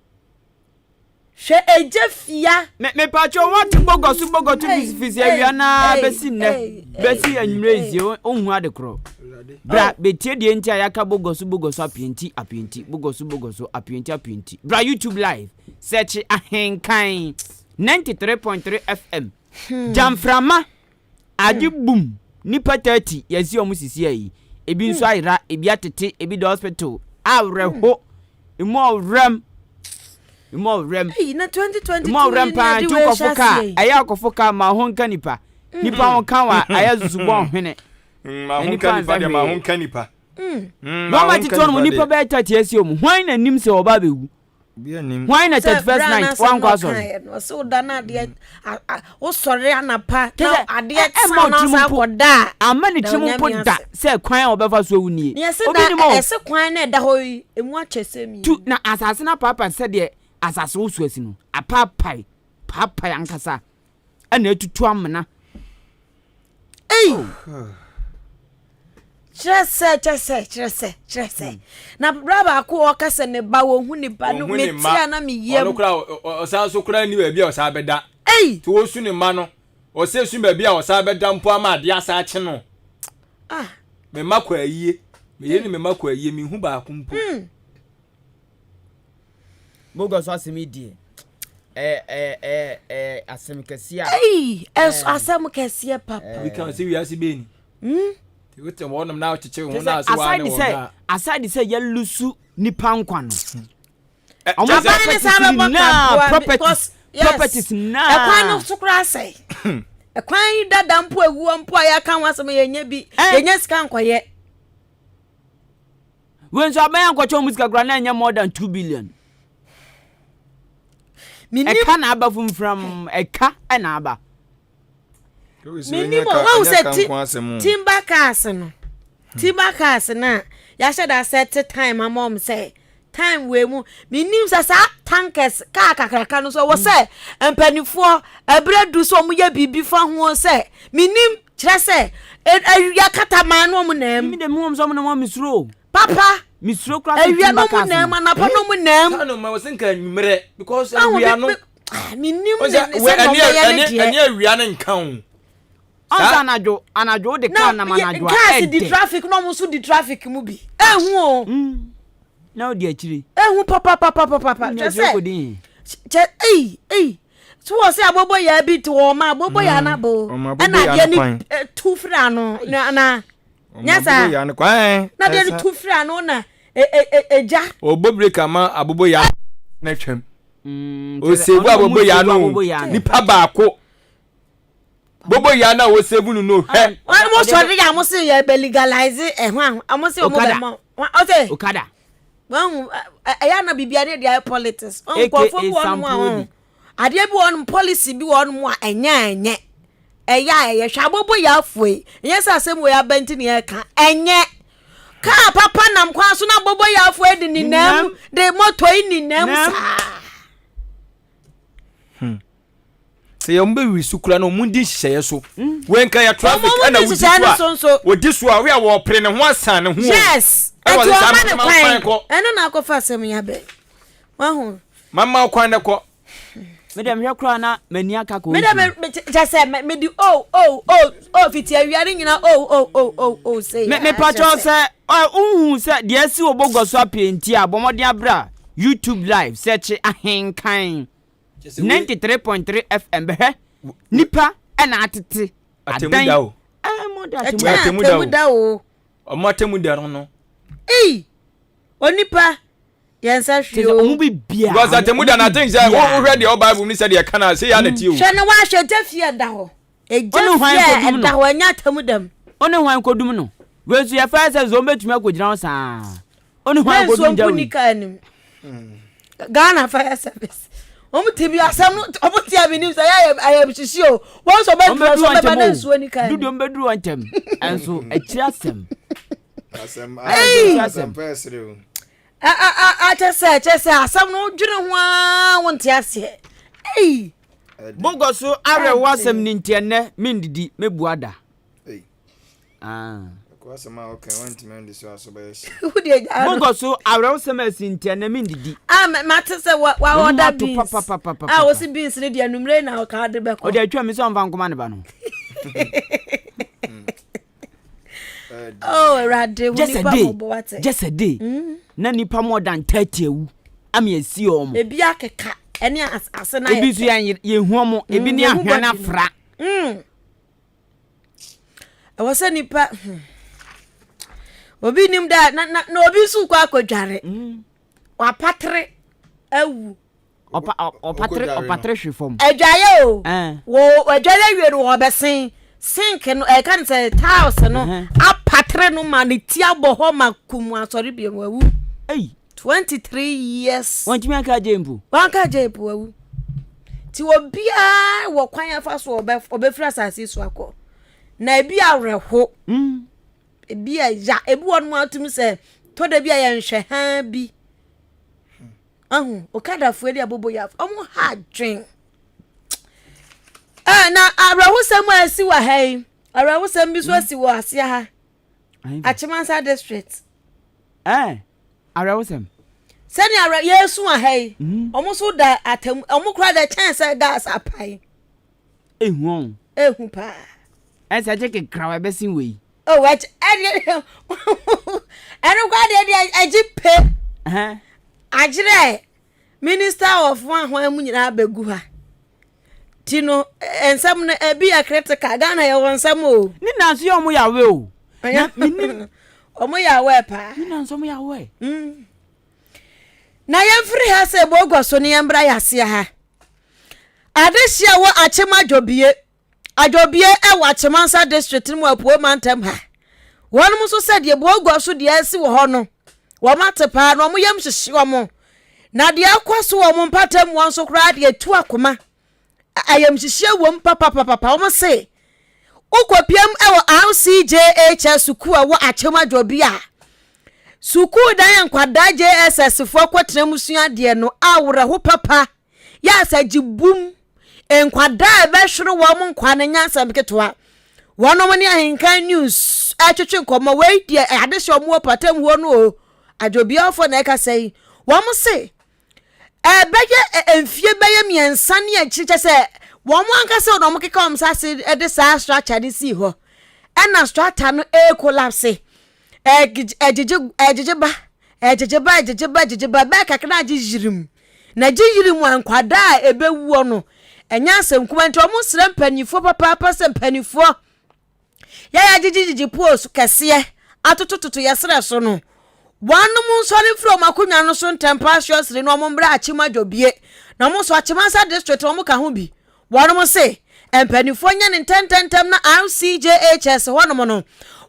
Hwɛ egya fia. Me mepatwo wɔte bɔgɔso bɔgɔto fisifisi awia naa bɛsi nnɛ bɛsi anwummerɛ yi sie wonhu ade korɔ. Bra oh. bɛtie deɛ nti a yɛaka bɔgɔso bɔgɔso apienti apienti bɔgɔso bɔgɔso apienti apienti. Bra YouTube live search Ahenkan 93.3 FM. Hmm. Gyamframa Ade bum nipa 30 yɛsi ɔmo sisi ayi ebi nso ayera ebi atete ebi da hospital awerɛho emu ɔwerɛm emu ɔwerɛm emu ɔwerɛm paa nti wokɔfo kaa ɛyɛ akɔfo kaa ma ho nka nipa nipa ho ka wa ayɛ zubɔ hwene ma ho nka nipa deɛ ma ho nka nipa wɔn ma tete wɔn nipa bɛyɛ 30 asi ɔmo hwan na nim sɛ ɔba abɛwu Hwan na 31st night wankɔ asɔre? Ɔsɛ woda na adeɛ wosɔre anapa na adeɛ sa na ɔsan akɔda a. Ama ne tirim mpo da sɛ kwan a ɔbɛfa so awu nie. Obi nim o. Ɛsɛ kwan na ɛda hɔ yi emu akyɛ sɛ mi. Tu na asase no apaapae sɛdeɛ asase woso asi no apaapae paapae ankasa ɛna atutu amena. Ei! Oh. Kyerɛ sɛ, kyerɛ sɛ, kyerɛ sɛ, kyerɛ sɛ. Hmm. Na bra baako ɔka sɛ ne ba wɔhu ne ba no mete a na me yam. Ɔno kora ɔsan so kora ni baabi a ɔsan bɛda. Ei! Ti wɔsu ne mma no ɔsɛ su baabi a ɔsan bɛda mpo ama adeɛ asa akye no. Ah. Me mma kɔ ayie. Me yere ne me mma kɔ ayie mehu baako mpo. Hmm. Mogua so asɛm yi deɛ ɛyɛ ɛyɛ ɛyɛ ɛyɛ asɛm kɛseɛ a. Ɛyi ɛso asɛm kɛseɛ papa. Obi kan sɛ wiase bɛɛ ni. Hmm. Wote wɔnom na wokyekye ho na ase waa ne wɔn na. Aside sɛ yɛlusu nipa nkwa no. Ɔmo properties nyinaa properties properties nyinaa. Ɛkwan no so koraa sɛe. Ɛkwan yi dada mpo ewuo mpo a yɛaka ho asɛm yɛnyɛ bi yɛnyɛ sika nkɔyɛ. Wei nso aban ankɔkyɛ wɔn sika koraa na ɛnyɛ more than 2 billion. Ɛka na aba fumfiram ɛka na aba. Menim o wɔn sɛ timber cars no timber cars no a yɛahyɛ da sɛ te time ama wɔn sɛ time wei mu menim sɛ saa tankers kaa kakraka no so ɛwɔ sɛ mpanimfoɔ ɛberɛ du sɛ wɔn yɛ biribi fa ho sɛ menim Kyerɛ sɛ, awia kata maa no ɔmo nam. Mimi de mi wɔn sɛ ɔmo nam a mesuro o. Papa. Mesuro kora sɛ awia no ɔmo nam anapa no ɔmo nam. Saa no ma wɔsɛ nka anwummerɛ because awia no. Menim ne sɛ na ɔbɛyɛ ne deɛ. Ɛne awia no nka o. Ɔnsa anadwo anadwo wode kaa nam anadwo a ɛdɛ. Cars di traffic na ɔmo nso di traffic mu bi. Ehu o. Na odi akyire. Ehu papapapapapa. Kyɛ sɛ kyɛ ei ei. So wɔ sɛ aboboyaa bi te wɔn ma aboboyaa mm, no abo ɛna adeɛ no eh, tu firi ano na na nyɛ saa na adeɛ no tu firi ano na egya. ɔbɔ break ama aboboyaa na twam mm, osebu aboboyaa no nipa baako boboyaa na osebu no no hwɛ. wɔn mo sɔre yɛ a mo se yɛ bɛ legalize ɛho a mo se wɔn bɛ mɔ ɔsɛ. Okada. Wahu ɛyɛ ana biribiara ne deɛ ayɛ politics. Wahu nkurɔfoɔ bi wɔ hɔnom a wɔn adeɛ bi wɔ hɔnom policy bi wɔ hɔnom a ɛnyɛ a ɛnyɛ ɛyɛ a ɛyɛ hwɛ abobo yɛ afoe ɛnyɛ sɛ asɛm wɔ yɛ aba nti ne yɛka ɛnyɛ kaa papa nam kwan so na abobo yɛ afoe de nenam de moto yi nenam saa. Hmm. sɛ yɛn bɛ wi so kura no wɔn di nhyehyɛeɛ so hmm. wɔn nka yɛ traffic ɛna wodi so a wodi so a wɔyɛ wɔpere ne ho asan ne ho yes ɛti wɔn ma ne kwan ɛno na akɔfa asɛm yɛ abɛ wahu. mama kwan ne kɔ. me dɛ mehwɛ koraa na m'ani aka kɔ me dɛ me kyɛ sɛ me di o o o o fiti awia ne nyina o o o o o sɛ me me pakyɛw sɛ wohu sɛ deɛ asi wɔ bogɔ so apɛ nti a bɔ mmɔden abra youtube live sɛ kye ahenkan 93.3 FM bɛhwɛ nipa ɛna atete adan ɛmu da o ɔmo atemu da no no ei onipa yɛn nsa hwee o ɔmo bi bia because atemu da na aten sɛ wohwɛ deɛ ɔbible ni sɛ deɛ ɛka na sɛ yɛ anati o hwɛ na wahwɛ gya fie ɛda hɔ egya fie ɛda hɔ ɛnyɛ atemu dam ɔne hwan kɔdum no wei nso yɛfa sɛ nso ɔmbɛtumi akɔgyina hɔ saa Oni hwan ko dum jawi. Kaa nim. Ghana fire service. Wɔn ti bi asɛm no wɔn ti abi nim sɛ yɛ ayɛ sisi o. Wɔn nso bɛ duro so bɛba ne nsuo ni kaa nim. Dudu bɛ duro ntɛm. Ɛnso akyiri asɛm. Asɛm asɛm pɛɛ sere o. Akyɛ sɛ kyɛ sɛ asɛm no dwene ho aa wɔn ti aseɛ. Ei. Bogɔ so awerɛhoɔ asɛm ni nti ɛnnɛ mendidi mɛbua da. Ah. Asɛm a woka wantumi andi so aso bɛyɛ hye. Wode agya no. Monkɔ so awerɛhosɛm a asi nti ɛnɛ mendidi. A mate sɛ wa wa order beans. A wosi beans ne deɛ anumere na ɔka de bɛkɔ. Ɔde atwa mi sɛ ɔmfa nkɔma ne ba no. Oh, Awurade, wo nipa mɔbɔ wate. Just a day. Na nipa more than 30 awu. Ama yɛsi wɔn. Ebi akeka ɛne ase na yɛ. Ebi nso yɛn yɛhu wɔn. Ebi ne ahwɛ no afra. Ɛwɔ sɛ nipa obi nim da na na na obi nso kɔ akɔdware. Wapatere awu. Ɔpa ɔpatere ɔpatere hwe fam. Adwaeɛ o. Wɔ adware awie no wɔbɛsen sink no ɛka no sɛ tiles no apatere no ma ne ti abɔ hɔ ma kum asɔre bio wawu. Ei. 23 years. Wɔntumi anka agye mpo. Wanka agye mpo wawu. Ti obiara wɔ kwan afa so ɔbɛfiri asase so akɔ. Na ebi awerɛho. Ebi ɛya. Ebi wɔ nom atumi sɛ tɔ da bi a yɛnhwɛ haa bi. Ahu okadafoɔ de abobo yɛ ɔmo ha adwen. Ɛɛ na awerɛhosɛm a asi wɔ ha yi awerɛhosɛm bi so asi wɔ aseɛ ha. Akyemansa district. Ɛɛ awerɛhosɛm. Sɛnea awerɛ yɛresu wɔ ha yi ɔmo nso da atam ɔmo kora da kyɛn sɛ gas apae. Ehu ɔn. Ehu paa. Ɛsɛ gye kekrawa ɛbɛsen wei. Oh, ɛkyɛ ɛdeɛ ɛno kora deɛ deɛ ɛgye pe. Agyerɛ minister of hwan hwan mu nyinaa bɛgu ha. Ti no nsɛm no ebi yɛ critical Ghana yɛ wɔ nsɛm o. Ne nanso yɛ ɔmo yɛ awɛ o. Na menim. Ɔmo yɛ awɛ paa. Ne nanso ɔmo yɛ awɛ. Mm. Na yɛmfiri ha sɛ Bogor so ne yɛmbra yɛaseɛ ha. Adehyeɛ wɔ Akyem Adwobie. Adwobie wɔ Akyemansa district no mu Apuo mantam ha. Wɔnom nso sɛ deɛ Bogor so deɛ asi wɔ hɔ no, wɔn ate paa na wɔn yam hyehye wɔn. Na deɛ ɛkɔ so wɔ wɔn mpatam wɔn nso koraa deɛ tu akoma. Ayamhyehyeɛ wom papapapapa. Wɔn se wokɔpiam wɔ RCJHS sukuu a ɛwɔ Akyem Adwobie a, sukuu dan a nkwadaa JSS foɔ kɔtena mu sua adeɛ no awerɛho papa. Yɛ asagye bum. Nkwadaa a ɛbɛhwere wɔn nkwa no nyɛ asɛm ketewa. Wɔnom ne Ahenkan News ɛretwetwe nkɔmmɔ. Wei deɛ adehyɛ wɔn wɔ patam hɔ no o. Adwobiafoɔ na ɛkasa yi. Wɔn se ɛbɛyɛ mfie bɛyɛ mmiɛnsa ne akyiri kyɛ sɛ wɔn ankasa na wɔn keka wɔn nsa ase de saa structure no sii hɔ. Ɛna structure no ɛrekolapse. Ɛgyegye ɛgyegye ba ɛgyegye ba ɛgyegye ba ɛgyegye ba bɛyɛ kakra na agye yirim. Na gye yiri mu a nkwadaa a ɛbɛwuo no ɛnyɛ asɛm kuma nti wɔn srɛ mpanimfoɔ papaapa sɛ mpanimfoɔ yɛyɛ agyegyegyegye post kɛseɛ atotototo yɛ serɛ so no wɔnom nsɔre mfiri wɔn akonnwa no so ntɛmpa ahyɛ na wɔn mbrɛ akyem adwobie na wɔn nso akyemansa district wɔn ka ho bi Wɔnom se mpaninfoɔ nyɛ no ntɛntɛntɛm na RCJHS hɔnom no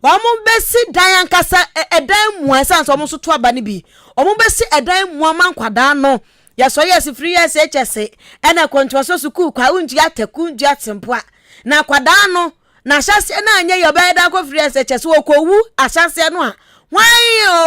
wɔn bɛsi dan ankasa ɛdan mua ɛsiane sɛ wɔn nso to aba no bi wɔn bɛsi ɛdan mua ma nkwadaa no yɛsɔ yɛsi free SHS ɛna kɔntoaso sukuu kwa wontua ataku ntua sempoa na akwadaa no na ahyɛseɛ no anyɛ yɛ ɔbɛyɛ dan kɔ free SHS wɔkɔwu ahyɛseɛ no a hwan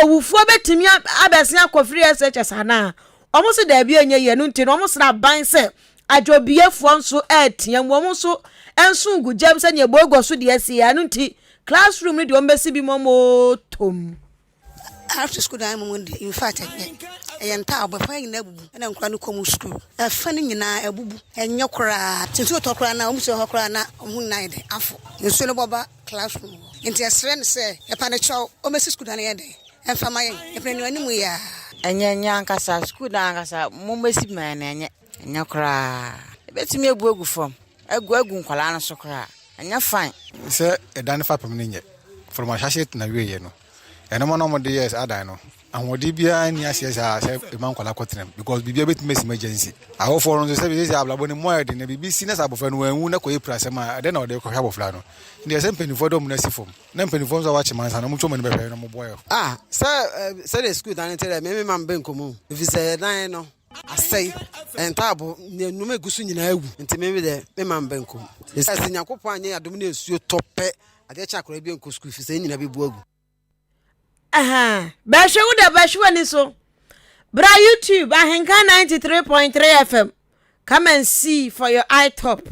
owufoɔ bɛtumi abɛsen akɔ free SHS anaa wɔn se daabi ɛnyɛ yɛ no nti no wɔn sra aban sɛ Adwobiefoɔ nso reteam, wɔn nso nso gu gyam sɛdeɛ Boagua so deɛ asi ɛno nti classroom no deɛ wɔbɛsi bi ma wɔtom. After school dan mu de in fact ɛnyɛ ɛyɛ ntaabo ɛfa nyinaa abubu ɛna nkora no kɔ mu school ɛfa no nyinaa abubu ɛnyɛ koraa nti nsuo tɔ koraa na wɔn si hɔ koraa na wɔn ho nyinaa yɛ dɛ afo nsuo no bɔba classroom hɔ nti ɛsrɛ no sɛ ɛpa no kyɛw wɔmɛsi school dan no yɛ dɛ ɛmfa ma yɛn ɛpɛ no anim yɛ a. Ɛnyɛ ɛnyɛ ankasa school dan ankasa mo mɛsi ma yɛn ɛnyɛ. Ɛnyɛ koraa. Ebetumi abu agu fam, agu agu nkwadaa no so koraa. Ɛnyɛ fine. Sɛ ɛdan no fapem no nyɛ, from ahyɛaseɛ to n'awieɛ no, nnoɔma no a wɔde yɛɛ saa dan no, ahoɔden biara nni aseɛ saa sɛ ɛma nkwadaa kɔtena mu because biribiara bɛtumi asi emergency. Awofoɔ no nso sɛ sɛ abrabɔ no mu ayɛ den na biribi si na sɛ abɔfra no wanwu na kɔyɛ pirasɛm a, ɛdɛn na wɔde kɔhwɛ abɔfra no? Nti ɛsɛ sɛ mpanimfoɔ de wɔn nan si fam na mpanimfoɔ nso a wɔakye mansa no wɔtwa wɔn ani bɛhwɛ na wɔboa yɛ. Ah, sɛ sɛdeɛ sukuu dan no te dɛ, me me ma mebɛ nkɔ mu o, ɛfiri sɛ ɛdan no asɛe, ntaabo, nea nneɛma egu so nyinaa awu. Nti me deɛ, me ma meba nkom. Sɛ Nyankopɔn anyɛ yɛn adom na nsuo tɔ pɛ, adeɛ kye akwadaa bi nkɔ sukuu, ɛfiri sɛ yɛn nyinaa bɛbu agu. Aha, bɛhwɛ wo dɛ bɛhwɛ w'ani so. Bra YouTube Ahenka 93.3 FM. Come and see for your eye top.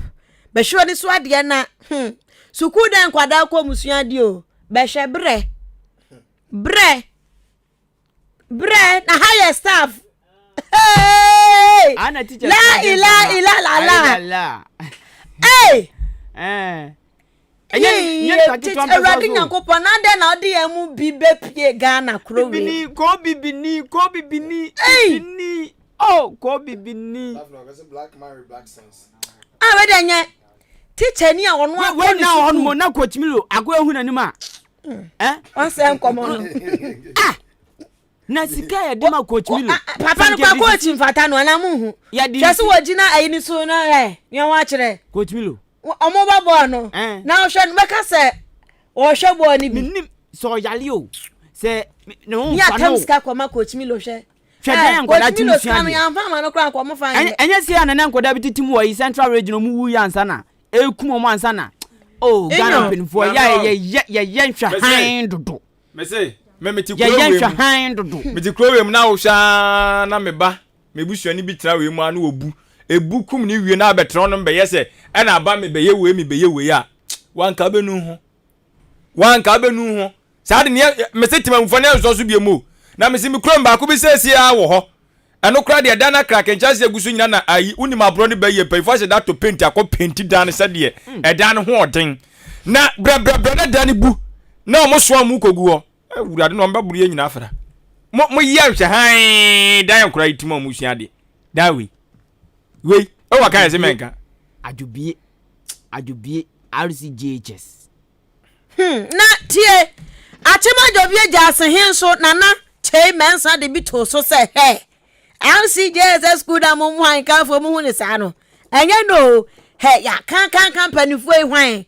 Bɛhwɛ w'ani so adeɛ na hmm. Sukuu dɛ nkwadaa kɔ mu sua adeɛ o. Bɛhwɛ brɛ. Brɛ. Brɛ na ha yɛ staff. Hey! La ila ila la la. Hey! Eh. Awurade Nyankopɔn na adɛn na ɔde yɛn mu bi bɛpie Ghana kuro wei. Bibini kɔ bibini kɔ bibini bibini oh kɔ bibini. Ah wei deɛ nyɛ teacher ni a ɔno akɔ ne sukuu. Wei na ɔno na coach Milo akɔ ehu n'anim a. Eh? Wasɛ nkɔmɔ no. Ah! Na sika yɛ de ma coach Milo. Papa no kwa coach mfata no anaa mu hu. Hwɛ so wɔgyina ayi ni so na ɛ nea wɔn akyerɛ. Coach Milo. Wɔn bɔ bɔɔl no. Na ɔhwɛ no bɛka sɛ ɔhwɛ bɔɔl no bi. Menim sɛ ɔyale o sɛ ne ho nfa no. Ní atam sika kɔ ma coach Milo hwɛ. Hwɛ dɛn nkɔda ti mu sua deɛ. Ɛnyɛ sɛ anana nkɔda bi tete mu wɔ yi central region ɔmo wu yɛ ansa na ekum ɔmo ansa na oh Ghana mpanimfoɔ yɛ yɛ yɛ yɛ nhwɛ hann dodo. Mese me mete kuro Yɛyɛ wei mu nhwɛ hann dodo. Mete kuro wei mu na wohwɛ ara na me ba me busuani bi tena wei mu a na obu ebu kum ne wie na abɛtena hɔ nom bɛyɛ sɛ ɛna aba me bɛyɛ wei me bɛyɛ wei a wanka bɛnu ho wanka bɛnu ho saa de neɛ mese temamufoɔ ne ɛnsɔ so bio mu na mese me kurom baako bi sɛsie a wɔ hɔ Ɛno koraa deɛ dan no akra kenkyɛnse agu so nyina na ayi wonim aborɔ no bɛyɛ mpanyinfoɔ ahyɛ da atɔ penti akɔ penti dan no sɛdeɛ hmm. ɛdan no ho ɔden na brɛbrɛbrɛ na dan no bu na wɔn soa mu kɔgu hɔ awurade na wɔn bɛboro yɛ nyinaa afra mo mo yɛ nhwɛ hann dan nkora yi tim a wɔn sua adeɛ dan wei wei ɛwɔ kan yɛ sɛ mɛnka. Adwobie adwobie RCJHS. Hmm, na tie, Akyem Adwobie Gyaase he nso Nana Kyei Mensah de bi too so sɛ, Hɛ! RCJSS school na mo hwan kanfoɔ mo hu ne saa no, ɛnyɛ no o, hɛ, yɛakankanka mpanimfoɔ yi hwan?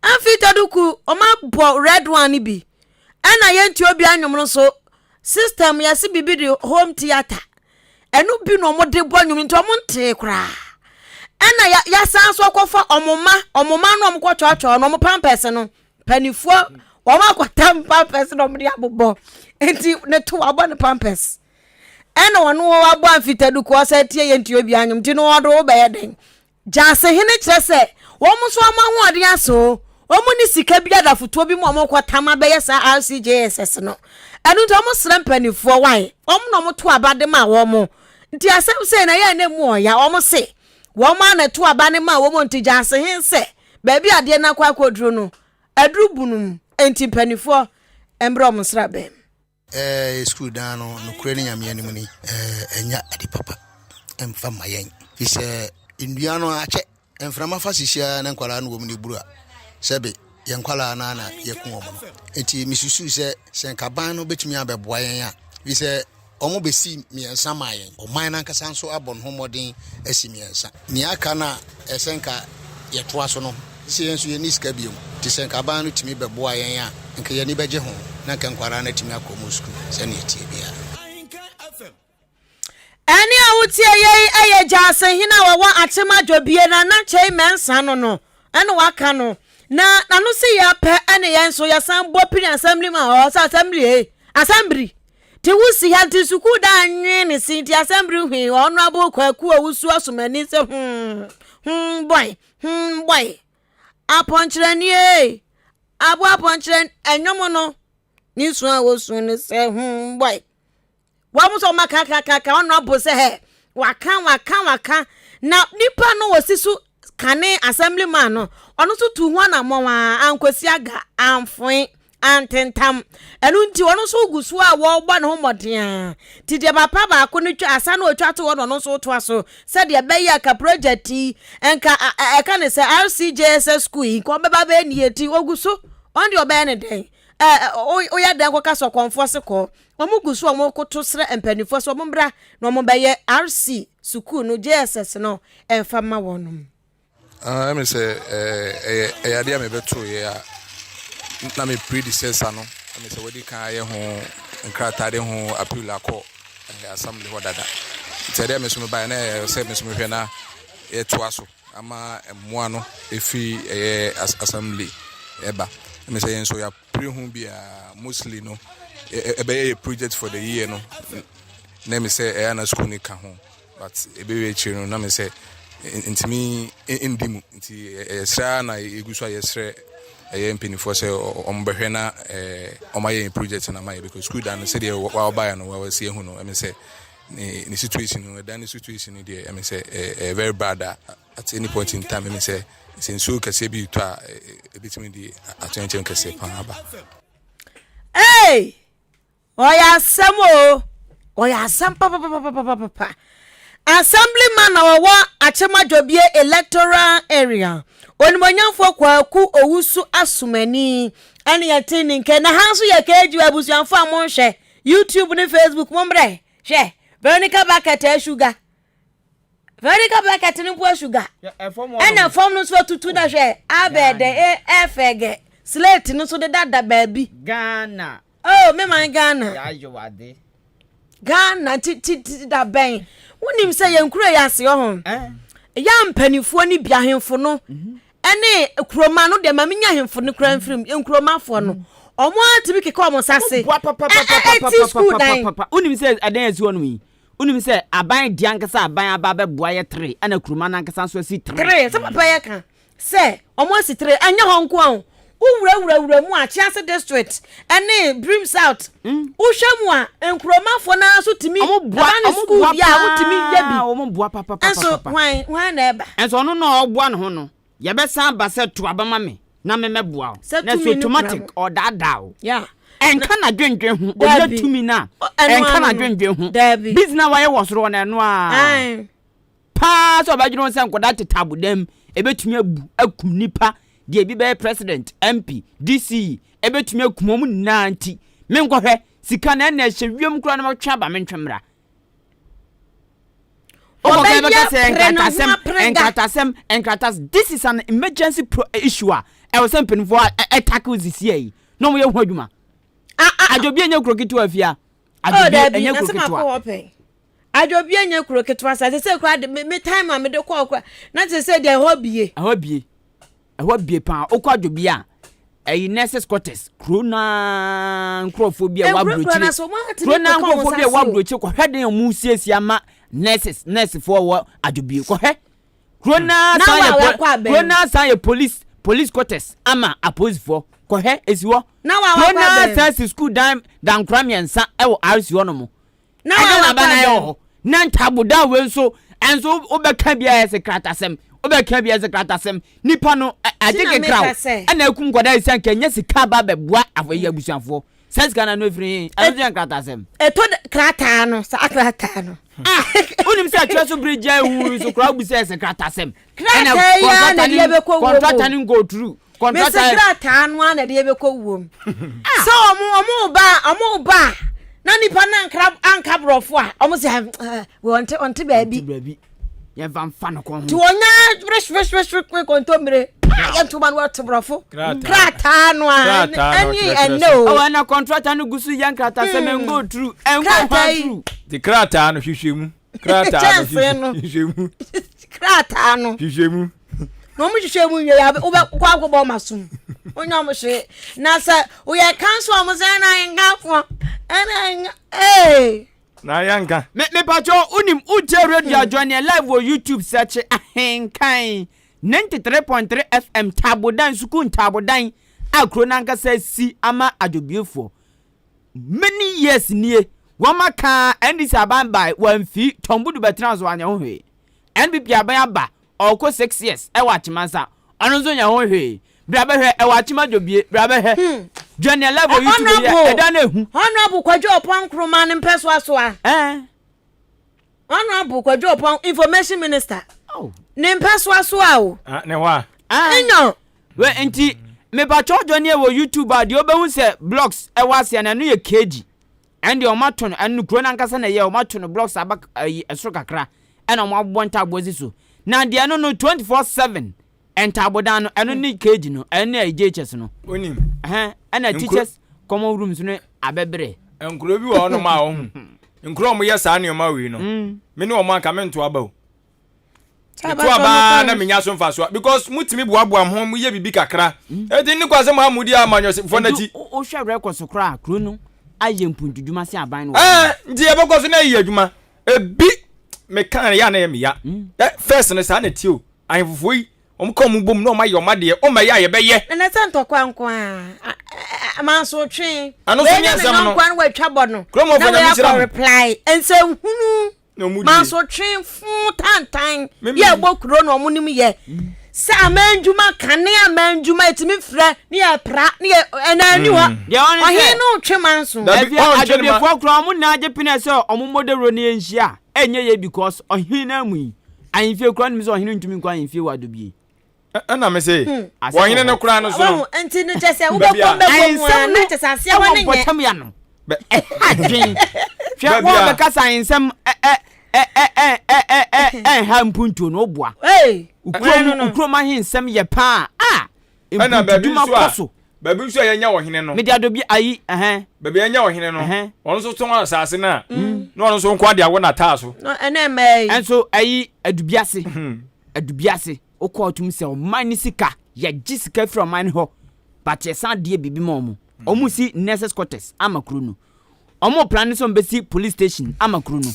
Afei Taduku, wɔabɔ red one no bi, ɛna yɛntie obi anwom no nso, system yɛse biribi de home theatre, ɛno bi na wɔde bɔ nnwom nti wɔn ntee koraa ɛna yɛasan so akɔfa wɔn mma wɔn mma no wɔn kɔtwɔtwɔ no wɔn pampɛs no mpanimfoɔ wɔn akɔtam pampɛs na wɔn de abobɔ nti ne to abɔ ne pampɛs ɛna wɔn abɔ amfitaduku ɔsɛ tie yɛn nti obi anwom nti no wɔde wo bɛyɛ den Gyasehene kyerɛ sɛ wɔn nso wɔn ahoɔden asa o, wɔn nni sika bi adafotoɔ bi mu a wɔrekɔ tam abɛyɛ saa RCJSS no. Ɛno nti wɔn srɛ mpanimfoɔ wae, wɔn na wɔn to aba de maa wɔn. Nti asɛm sei na ɛyɛ na emu ɔya, wɔn se wɔn a na ɛto aba no maa wɔn nti Gyasehene sɛ baabi adeɛ no akɔ akɔduru no aduru bunu mu, nti mpanimfoɔ mbrɛ wɔn nsrabɛn. Ɛɛ sukuu dan no, nokorɛ ne Nyame anim ni, ɛɛ ɛnyɛ ade papa ɛmfa mma yɛn. Fi sɛ nnua no akyɛ, mframa fa sisi ara na nkwadaa no wɔ mu no eburu a, sɛbe yɛn nkwadaa no ara na yɛku wɔn no. Nti mesusu sɛ sɛ nka ban no bɛtumi abɛboa yɛn a, fi sɛ wɔn bɛsi mmiɛnsa maa yɛn. Ɔman no ankasa nso abɔ ne ho mmɔden asi mmiɛnsa. Nea aka no a ɛsɛ nka yɛtoa so no, sɛ yɛn nso yɛnni sika bio. Nti sɛ nka aban no tumi bɛboa yɛn a, nka yɛn ani bɛgye ho, na nka nkwadaa no atumi akɔ wɔn sukuu sɛnea ɛteɛ biara. Ɛnne a wotie yei yɛ Gyaasehene a wɔwɔ Akyem Adwobie, Nana Kyei Mensah no no ɛna waka no. Na n'ano si yɛ pɛ ɛne yɛn nso yɛsan bɔ pini assembly mu a ɔsɛ assembly ei, assembly. Te wo si ha nti sukuu da anwen ne se nti assembly hwee Honourable Kwaku Owusu Asomani sɛ hmm hmm boy hmm boy apɔnkyerɛni ei aboa apɔnkyerɛni ɛnwom no ne su a wɔsu ne sɛ hmm boy wɔn nso wɔn aka aka aka aka Honourable sɛ hɛ waka waka waka na nipa no wɔsi so kane assembly man no ɔno nso tu ho anammɔn a ankosi aga amfoe antentam. Ɛno nti ɔno nso gu so a wɔrebɔ ne ho mmɔden a. Nti deɛ papa baako no twa asa na ɔtwa to hɔ na ɔno nso toa so sɛdeɛ ɛbɛyɛ a ka project yi nka ɛka ne sɛ RCJSS school yi nka ɔbɛba bɛyɛ ne yie nti ɔgu so ɔno deɛ ɔbɛyɛ ne dɛn ɛɛ woyɛ dɛn kɔka sɛ ɔkɔmfoɔ se kɔ wɔn gu so a wɔkoto srɛ mpanimfoɔ sɛ wɔn mmra na wɔn bɛyɛ RC sukuu no JSS no ɛmfa ma wɔn. Ah, ɛmi sɛ ɛyɛ ɛyɛ adeɛ a mebɛtoeɛ a na me predecessor no ɛmi sɛ wadi kan ayɛ ho nkrataa de ho appeal akɔ ɛɛ assembly hɔ dada nti adeɛ a me nso mebaeɛ na ɛyɛ sɛ me nso mehwɛ na yɛtoa so ama mmoa no ɛfiri ɛyɛ assembly ɛba ɛmi sɛ yɛn nso yɛapere ho biara mostly no ɛbɛyɛ yɛ project for the year no na ɛmi sɛ ɛyɛ na school no ka ho. But ɛbɛwie akyire no na me sɛ ntumi ndi mu nti yɛsrɛ ara na yɛgu so a yɛsrɛ ɛyɛ mpanimfoɔ sɛ wɔn bɛhwɛ na wɔn ayɛ yɛn project no ama yɛ because school dan no sɛdeɛ wɔbaeɛ no wɔasi ahu no ɛmi sɛ ne ne situation no ɛdan ne situation no deɛ ɛmi sɛ ɛyɛ very bad a at any point in time ɛmi sɛ sɛ nsuo kɛseɛ bi retɔ a ebitumi de atoyerɛnkyɛm kɛseɛ paa aba. Hey! Ɔyɛ asɛm o, ɔyɛ asɛm papapapapapa. Assemblyman na ɔwɔ Akyem-Adwobie Electoral Area, Onimuonyamfoɔ Kwaku Owusu Asomani ɛne yɛte ne nkɛ. Na ha nso yɛ KG abusuafoɔ a monhwɛ YouTube ne Facebook mombrɛ hwɛ Veronica Bucket asuga. Veronica bucket no mpo asuga. Ɛna fam no nso atutu na hwɛ abɛɛdɛ ɛfɛ gɛ. Slate no nso dedada baabi. Ghana. Oh, me man Ghana. Yɛayɛ Ghana ti ti ti da bɛn. Wonim sɛ yɛn kuro yɛ ase ɔho. Yɛ mpanimfoɔ no bi ahemfo no mhm. ɛne kuroma no deɛ ma menya ahemfo no kura mfirim nkuromafoɔ no. Ɔmo atumi keka ɔmo nsa se. Ɛti sukuu dan. Wonim sɛ ɛdan asi hɔ nom yi. Wonim sɛ aban deɛ ankasa aban aba abɛboa yɛ tere ɛna kuruma no ankasa nso asi tere. Tere, sɛ papa yɛ ka sɛ ɔmo asi tere, ɛnyɛ hɔ nko ara o, wo wura wura wura mu a, Kyease district ɛne Birim South, wo hwɛ mu a, nkuromafoɔ no ara nso tumi, ɛba ne school deɛ a, ɔmo tumi yɛ bi. Ɔmo boa papapapapa. Ɛnso hwan, hwan na ɛba? Ɛnso ɔno na ɔboa ne ho no. Yɛbɛsan aba sɛ to aba ma me na me mɛboa wo. Na so automatic ɔdaadaa wo. Ɛnka n'adwendwen ho. Onya tumi no a, ɛnka n'adwendwen ho. Busy na wayɛ wɔ soro hɔ no ɛno ara. Paa sɛ ɔbɛdwene ho sɛ nkwadaa tete abodan mu, ɛbɛtumi abu akum nipa, deɛ ebi bɛyɛ president, MP, DCE, ɛbɛtumi akum wɔn nyinaa nti, menkɔhwɛ, sika no ɛna ɛhyɛ wiem koraa na matwe aba mentwe mmra. Wɔbɛyɛ pere ne ho apere da. Nkratasɛm, nkratasɛm, this is an emergency pro issue a ɛwɔ sɛ mpanimfoɔ tackle sisi yi na wɔyɛ ho adwuma. Adwobi enye kuro ketewa fia. Adwobi enye kuro ketewa. Adwobi enye kuro ketewa sa sɛ kura de me time a me de kɔɔ kura na sɛ sɛ deɛ ɛhɔ bie. Ɛhɔ bie. Ɛhɔ abue paa. Wokɔ Adwobea a, ɛyi nurses quarters. Kuro no ara nkurɔfoɔ bi a ɛwɔ aburokyire. Kuro no ara nkurɔfoɔ bi a ɛwɔ aburokyire kɔhwɛ den a wɔn siesie ama nurses nursefoɔ wɔ Adwobea kɔhwɛ. Kuro no ara san yɛ kuro no ara san yɛ police police quarters ama apolisifoɔ kɔhwɛ esi hɔ. Kuro no ara san si school dan dankora mmiɛnsa ɛwɔ RC hɔ nom. Na Ɛnyɛ wa n'aba na wakɔ ɛwɔ abɛn. hɔ. Na ntaabodan wei nso, ɛnso wobɛka bi ayɛ sɛ kratasɛm, wobɛka bi ayɛ sɛ kratasɛm. Nipa no, ɛ- agye Ti na kekraw meka sɛ. ɛna akum nkwadaa yi sɛ anka ɛnyɛ sika aba abɛboa afɔ yi abusuafoɔ. Saa sika no ano efiri he? Ɛno nso yɛ nkratasɛm. Ɛtɔ da krataa no, saa krataa no. Ah, wonim sɛ ɛtwerɛ so bere gya ehu nso koraa wobu sɛ ɛsɛ kratasɛm. Ɛna Krataa yi ara na kɔntrata ɛde ne yɛbɛkɔ wuo mu. kɔntrata ne nkɔɔ turu. Mese krataa no ara na ɛde yɛbɛkɔ wuom. Sɛ ɔmo ɔmo ba ɔmo ba na nipa no ankra anka borɔfo a ɔmo sɛ wɔnte ɔnte baabi. Baabi. Yɛmfa mfa no kɔn ho. Nti wɔnya rehwehwehwehwe kontommire yɛ ntoma no wɔte borɔfo. Krataa no a ɛne ɛnɛ o. Ɔwɔ ɛna kɔntrata no gu so yɛ nkrataa sɛ mɛngo turu ɛngo hwan turu. Ti krataa no hwehwɛ mu. Krataa no hwehwɛ mu. Krataa no. Hwehwɛ mu. Na wɔn hwehwɛ mu wie ya wobɛkɔ akɔbɔ wɔn asom wonya wɔn hwee na sɛ woyɛ kanso a wɔn sɛ ɛna nkafoɔ ɛna nka ee. Na yɛ nka. Me mepatwɔ wonim wotie radio a join yɛn live wɔ YouTube search Ahenkan 93.3 FM Ntaabodan sukuu ntaabodan a kuro no ankasa asi ama adwobiefoɔ many years nie wɔn aka NDC aban bae wɔamfi Tɔnbudu bɛtena so anyɛ ho hwee NPP aban aba Ɔkɔ 6 years ɛwɔ Akyemansa ɔno nso nyɛ ho hwee bra bɛhwɛ ɛwɔ Akyem Adwobie bra bɛhwɛ hmm. Join yɛn live wɔ YouTube yɛ ɛda no ehu. Honourable Kwadwo Ɔpɔn Nkrumah ne mpɛsoa so a. Eh. Honourable Kwadwo Ɔpɔn information minister. Oh. Ne mpɛsoa so a o. Ah, ne hɔ a. Ah. Enyo. We nti mepatwɔ join yɛ wɔ YouTube a deɛ wobɛhu sɛ blocks ɛwɔ aseɛ no ɛno yɛ KG. Ɛnde wɔn ato no, ɛno kuro no ankasa na ɛyɛ, wɔn ato no blocks aba ɛyi ɛsoro kakra, ɛna wɔn abobɔ ntaaboɔ si so. Na deɛ ɛno no 24/7 ntaabodan no, ɛno ne cage no, ɛno ne ɛyi JHS no. Onim. Ɛhɛn, ɛna teachers common rooms no abɛbrɛ. Nkuro bi wɔ hɔnom a ɔho, nkuro a wɔyɛ saa nneɛma wei no, me ne wɔn anka mento aba o. Meto aba na menya so mfasoɔ because motumi boaboa mo ho moyɛ biribi kakra ɛti ne kwa sɛ mo a modi amanyɔsɛmfoɔ no akyi. Wohwɛ records koraa kuro no ayɛ mpuntudwuma sɛ aban no. Ɛɛ nti yɛbɛkɔ so na ayi adwuma ebi meka yɛ a na ɛyɛ meya first no saa na ɛte o ahemfofoɔ yi. Wɔn ka wɔn bom na wɔn ayɛ wɔn adeɛ. Wɔn mɛyɛ a yɛbɛyɛ. Ɛnɛ sɛ ntɔkwa nko a mansotwe. Ɛno nso nyɛ asɛm no. Wei ne me yɔnko watwa bɔ no. Kurom ɔfɔ nyame nhyira mo. reply. Nsɛnhunu. Mansotwe fun tantan. Yɛ ɛbɔ kuro na wɔn nim yɛ. Sɛ amandwuma kane amandwuma etimi frɛ ne yɛ pra ne yɛ ɛna ani hɔ. Ɔhen no twe manso. Dabi adwadifoɔ koraa wɔn nyinaa gye pene sɛ wɔn mmɔ dawuro ne yɛn nhyia ɛnyɛ yɛ because ɔhen no amu yi. Ahemfie koraa nim sɛ ɔhene ntumi nkɔ ahemfie wɔ adobie. Ɛna me se hmm. ɔhene no koraa no so no. Nti no kyɛ sɛ wobɛkɔ mbɛkɔ mu a na kyɛ sɛ aseɛ hɔ ne nyɛ. Ɛwɔ mpɔtam ya no. Ɛha dwen. Hwɛ wɔn a bɛka sɛ ahensɛm ɛnha mpuntuo no woboa. Ukurom ahensɛm yɛ paa a mpuntudwuma kɔ so. Baabi nso a yɛanya ɔhene no. Mede adɔ bi ayi ɛhɛn. Baabi a yɛanya ɔhene no. Ɔno nso tɔn asase no a. Mm. Na ɔno nso nko ade awo n'ataa so. No ɛnɛ mmaa yi. Ɛnso ayi adubiase. Hmm. Adubiase wokɔ ɔtum sɛ ɔman ne sika yɛgye sika firi ɔman no hɔ but yɛsan deɛ biribi ma ɔmo. Hmm. Ɔmo si nurses quarters ama kuro no. Ɔmo plan ne sɛ ɔmo bɛsi police station ama kuro no.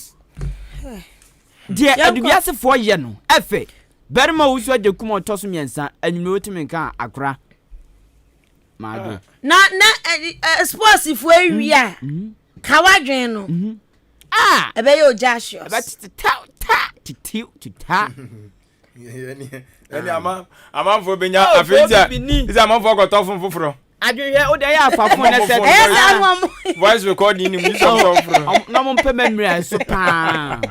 Deɛ adubiasefoɔ yɛ no ɛfɛ. Barima a ɔwusu agya kum a ɔtɔ so mmiɛnsa, anwummerɛ wotumi nka akora maadwo. Ah. Na na eh, eh, sports fo awie a mm-hmm. ka wadwen no mm-hmm. ah ɛbɛyɛ ogya ahyeɔs ɛbɛtete ta ta titiw tuta. ɛne ama amanfoɔ bɛnya oh, afei nti a amanfoɔ kɔtɔ fon foforɔ Adwenhwɛ wo deɛ yɛ afa phone na sɛ. Ɛyɛ saa no ɔmo. Voice recording ni mu yi sɛ ɔmo foro. Na ɔmo mpɛ memory a ɛso paa.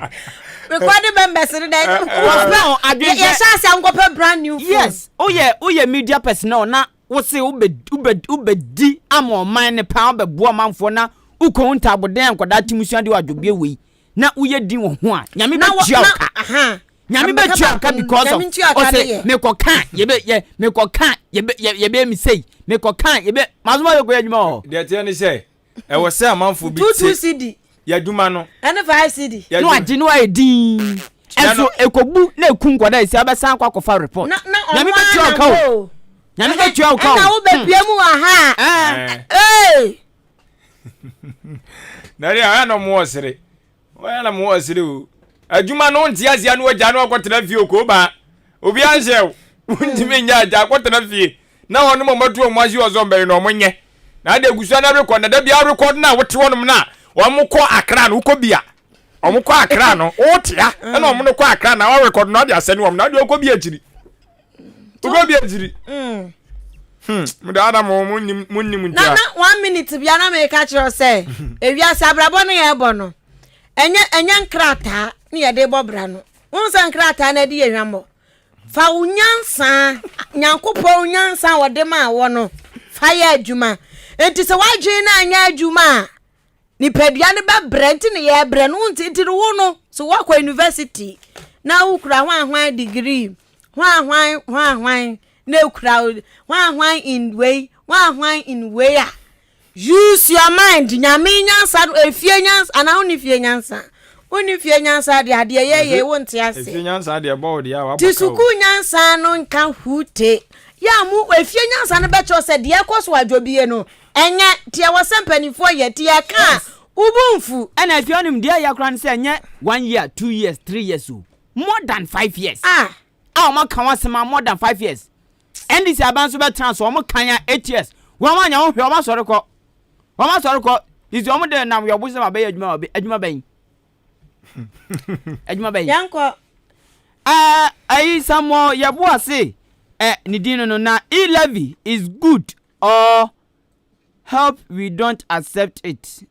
Recording members no dɛ. Wɔpɛ adwenhwɛ. Yɛ hyɛ ase ankɔpɛ brand new phone. Yes, woyɛ woyɛ media personnel na wose wobɛ wobɛ wobɛdi ama ɔman no paa wobɛboa ɔmanfoɔ na wokɔ wo ntaabodan a nkwadaa te mu sua adeɛ wɔ adwobea wei na woyɛ din wɔ ho a nyame bɛtua wo ka. Nyame bɛtua wo ka because of ɔsɛ mekɔ ka yɛbɛ yɛ mekɔ ka yɛbɛ yɛbɛ mi sei mekɔ ka yɛbɛ masoma yɛ kɔ yɛ adwuma wɔ. Deɛ teɛ ne sɛ ɛwɔ sɛ amanfoɔ bi te yɛ adwuma no. Ɛne 5 cedi. Na wagye na wayɛ dinn ɛnso ekobu na eku nkwadaa esi abɛsan akɔ akɔfa report. Nyame bɛtua wo ka o nyame bɛtua wo ka o. Ɛna wobɛpie mu wɔ ha. Ee. Na deɛ ayɛ na ɔmo wɔ sere. Wɔyɛ na mo wɔ sere o. Adwuma no nte aseɛ no agya no akɔtena fie o kooba. Obi anhyɛ o. Wontumi nyɛ agya akɔtena fie. Na wɔn mo matu wɔn ase wɔ sɛ ɔmbɛn na wɔn nyɛ. Na ade egu so na rekɔ na da biara rekɔ na wote wɔnom na wɔn kɔ akra no wokɔ bia. Wɔn kɔ akra no wotea ɛna wɔn no kɔ akra na wɔrekɔ no ade asɛne wɔn na ade ɔkɔ bi akyiri. Wokɔ bi akyiri. Mm. Hmm, mo de ada mo mo nim mo nim ntia. Na na one minute bia na me ka kyerɛ sɛ ewiase abrabɔ no yɛ bɔ no. Ɛnyɛ ɛnyɛ nkrataa ne yɛde bɔ bra no. Wo sɛ nkrataa na ɛde yɛ hwammɔ. Fa wo nyansa, Nyankopɔn nyansa a wɔde maa wɔ no, fa yɛ adwuma. Enti sɛ w'adwene no anyɛ adwuma a, Nipadua no bɛbrɛ nti na yɛbrɛ no nti nti no wo no so woakɔ university na wokura hwan hwan degree hwan hwan hwan hwan na ekura hwan hwan in wei hwan hwan in wei a use your mind nyame nyansa no efie nyansa anaa wonni fie nyansa wonni fie nyansa deɛ adeɛ yɛ yɛ wo nte ase efie nyansa deɛ bɔ wo deɛ a wabɔ ka o ti sukuu nyansa no nka hute yɛ a mu efie nyansa no bɛkyerɛ sɛ deɛ ɛkɔ so adwobie no Ɛnyɛ, nti ɛwɔ sɛ mpaninfoɔ yɛ, nti yɛka a, wo bo nfu. Ɛna afei ɔnim deɛ ɛyɛ koraa ne sɛ ɛnyɛ one year, two years, three years o, more than five years Ah! a wɔn aka ho asɛm a more than five years. NDC aban nso bɛtena so wɔn kan a eight years, wɔn anya ho hwɛ wɔn asɔre kɔ, wɔn asɔre kɔ, nti wɔn de nam yɛ ɔbo sɛ abɛyɛ adwuma wɔ adwuma bɛn, adwuma bɛn. Yɛnkɔ. Ɛɛ ayi Samuel Yeboah se ɛ ne din no no na e-levy is good Or help we don't accept it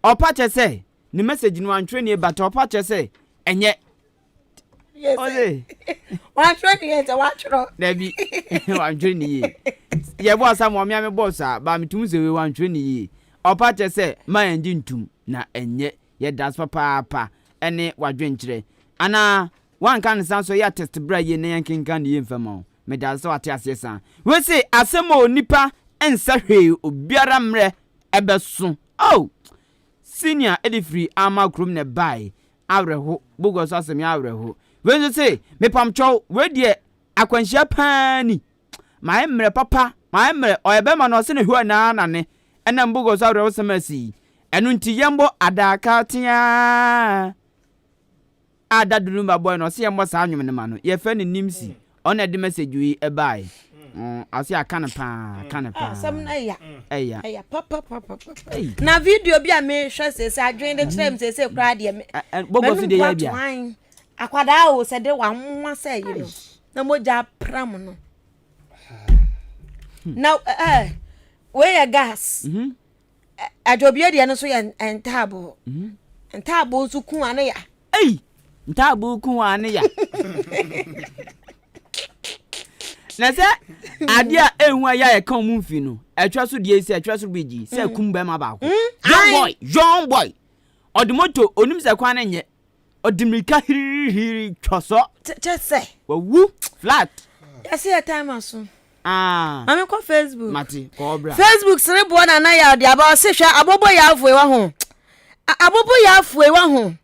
ɔpa kyɛ sɛ ne message no wantwerɛ nie but ɔpa kyɛ sɛ ɛnyɛ ɔse wantwerɛ ne yie sɛ watwerɛ dabi wantwerɛ ne yie yɛbɔ asa ma ɔmea me bɔɔ saa ba metum sɛ wei wantwerɛ ne yie ɔpa kyɛ sɛ ma yɛngye ntum na ɛnyɛ yɛda so papaapa ɛne wadwenkyerɛ anaa wanka ne san so yɛ test bra yie na yɛnkenkan ne yie mfa ma wo Medase sɛ wate aseɛ saa. Wei se asɛm o nipa nsɛ hwee obiara mmerɛ ɛbɛso oh Senior ɛde firi ama kurom na ɛbae awerɛho bogɔ so asɛm yɛ awerɛho Wei nso se mepamkyɛw wei deɛ akwanhyia paa ni mayɛ mmerɛ papa mayɛ mmerɛ ɔyɛ bɛma no ɔse ne hwɛ naa nane ɛnam bogɔ so awerɛho sɛm asi yi ɛno nti yɛmbɔ adaaka teaa a Daddy Lumba bɔe no, ɔse yɛmmɔ saa nnwom no ma no. Yɛfrɛ no Nimsi. Ɔna ɛde message yi ɛbae. Mm, ɔse aka no paa, aka no paa. Asɛm no ɛya. Ɛya. Ɛya papapapa. Na video bi a mehwɛ sese adwene de kyerɛ me sese koraa deɛ me. Bɔgɔ so deɛ yɛ bia. Akwadaa o sɛ de wamoa sɛ yi no. Na mogya apram no. Na ɛɛ wei yɛ gas. Mhm. Adwobie deɛ no nso yɛ ntaaboo. Mhm. Ntaaboo nso ku ano ya. Ei! Ntaaboo ku ano ya. Na sɛ adeɛ a ehu a yɛ a yɛka wɔn mfi no, ɛtwa so deɛ sɛ ɛtwa so bridge yi sɛ mm. kum bɛrima baako. Mm. Young boy, young boy. Ɔde moto, onim sɛ kwan no nyɛ. Ɔde mmirika hirihiri twɔ sɔ. Kyɛ sɛ. Wawu flat. Yɛse yɛ time aso. Ah. Mame kɔ Facebook. Mate, kɔ ɔbra. Facebook sere boɔ na na yɛ ɔde aba ɔse hwɛ abobo yɛ afoe wa ho. Abobo yɛ afoe wa ho.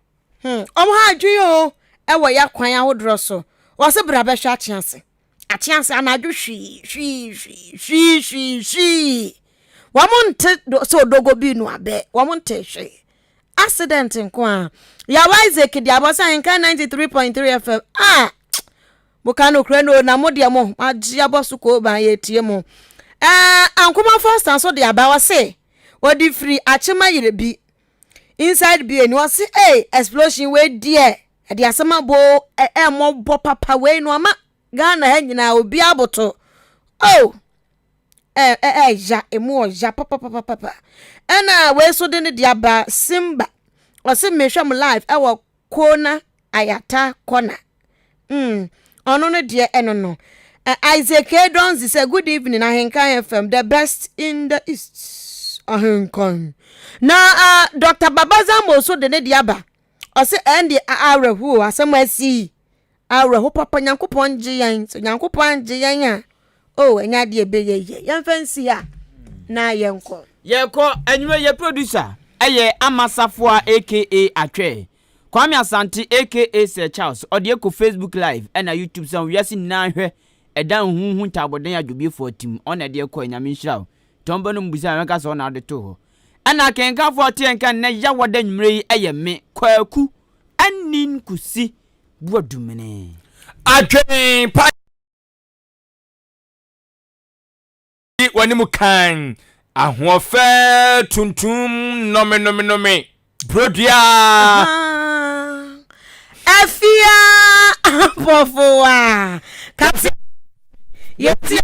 Hmm. Ɔmo ha adwene o ɛwɔ yɛ kwan ahodoɔ so. Wɔse bra bɛhwɛ akye ase. Akye ase anadwo hwii hwii hwii hwii hwii hwii. Wɔn nte sɛ odogo bi nu abɛ. Wɔn nte hwee. Accident nko a. Yaw Isaac de abɔ sɛ Ahenkan 93.3 FM. Ah! Mo ka nokorɛ no o, na mo deɛ mo agye abɔ so kooban yɛtie mo. Eh, Ankoma Foster nso de aba ɔse ɔde firi Akyema Yerebi inside BA ni ɔse ei explosion wei deɛ ɛde asɛm abɔ o, ɛmmɔbɔ papa wei no ama Ghana ha nyinaa obi aboto oh ɛya emu ɔya papapapapa ɛna wei nso de ne de aba Simba ɔse mehwɛ mo live ɛwɔ Kona Ayata Corner mm ɔno no deɛ ɛno no Isaac K. Donzi sɛ good evening Ahenkan FM the best in the east Ahenkan na uh, Dr. Baba Zambo nso de ne de aba ɔse ɛnde awerɛhoɔ asɛm asi Awerɛho papa Nyankopɔn ngye yɛn sɛ Nyankopɔn angye yɛn a oh ɛnyɛ adeɛ ɛbɛyɛ yie yɛmfa nsi ha na yɛnkɔ. Yɛkɔ anwummerɛ yɛ producer ɛyɛ Ama Safoa aka Atwɛ, Kwame Asante aka Sir Charles ɔde ɛkɔ Facebook live ɛna YouTube sɛ wiase nyinaa nhwɛ ɛda nhuhu ntaabɔden adwobiefoɔ atim ɔna ɛde ɛkɔɛ Nyame nhyira wo Tɔn bɛ no mbusa mɛka sɛ ɔna ɔde too hɔ ɛna akenkanfoɔ ɔte yɛn nka nnɛ Yawada anwummerɛ yi ɛyɛ me Kwaku Anin Kusi Boadumene. Adwen pa di w'anim kan, ahoɔfɛ tuntum nnɔmenɔmenɔme burodua. Afia abɔfowa kasa yɛtie.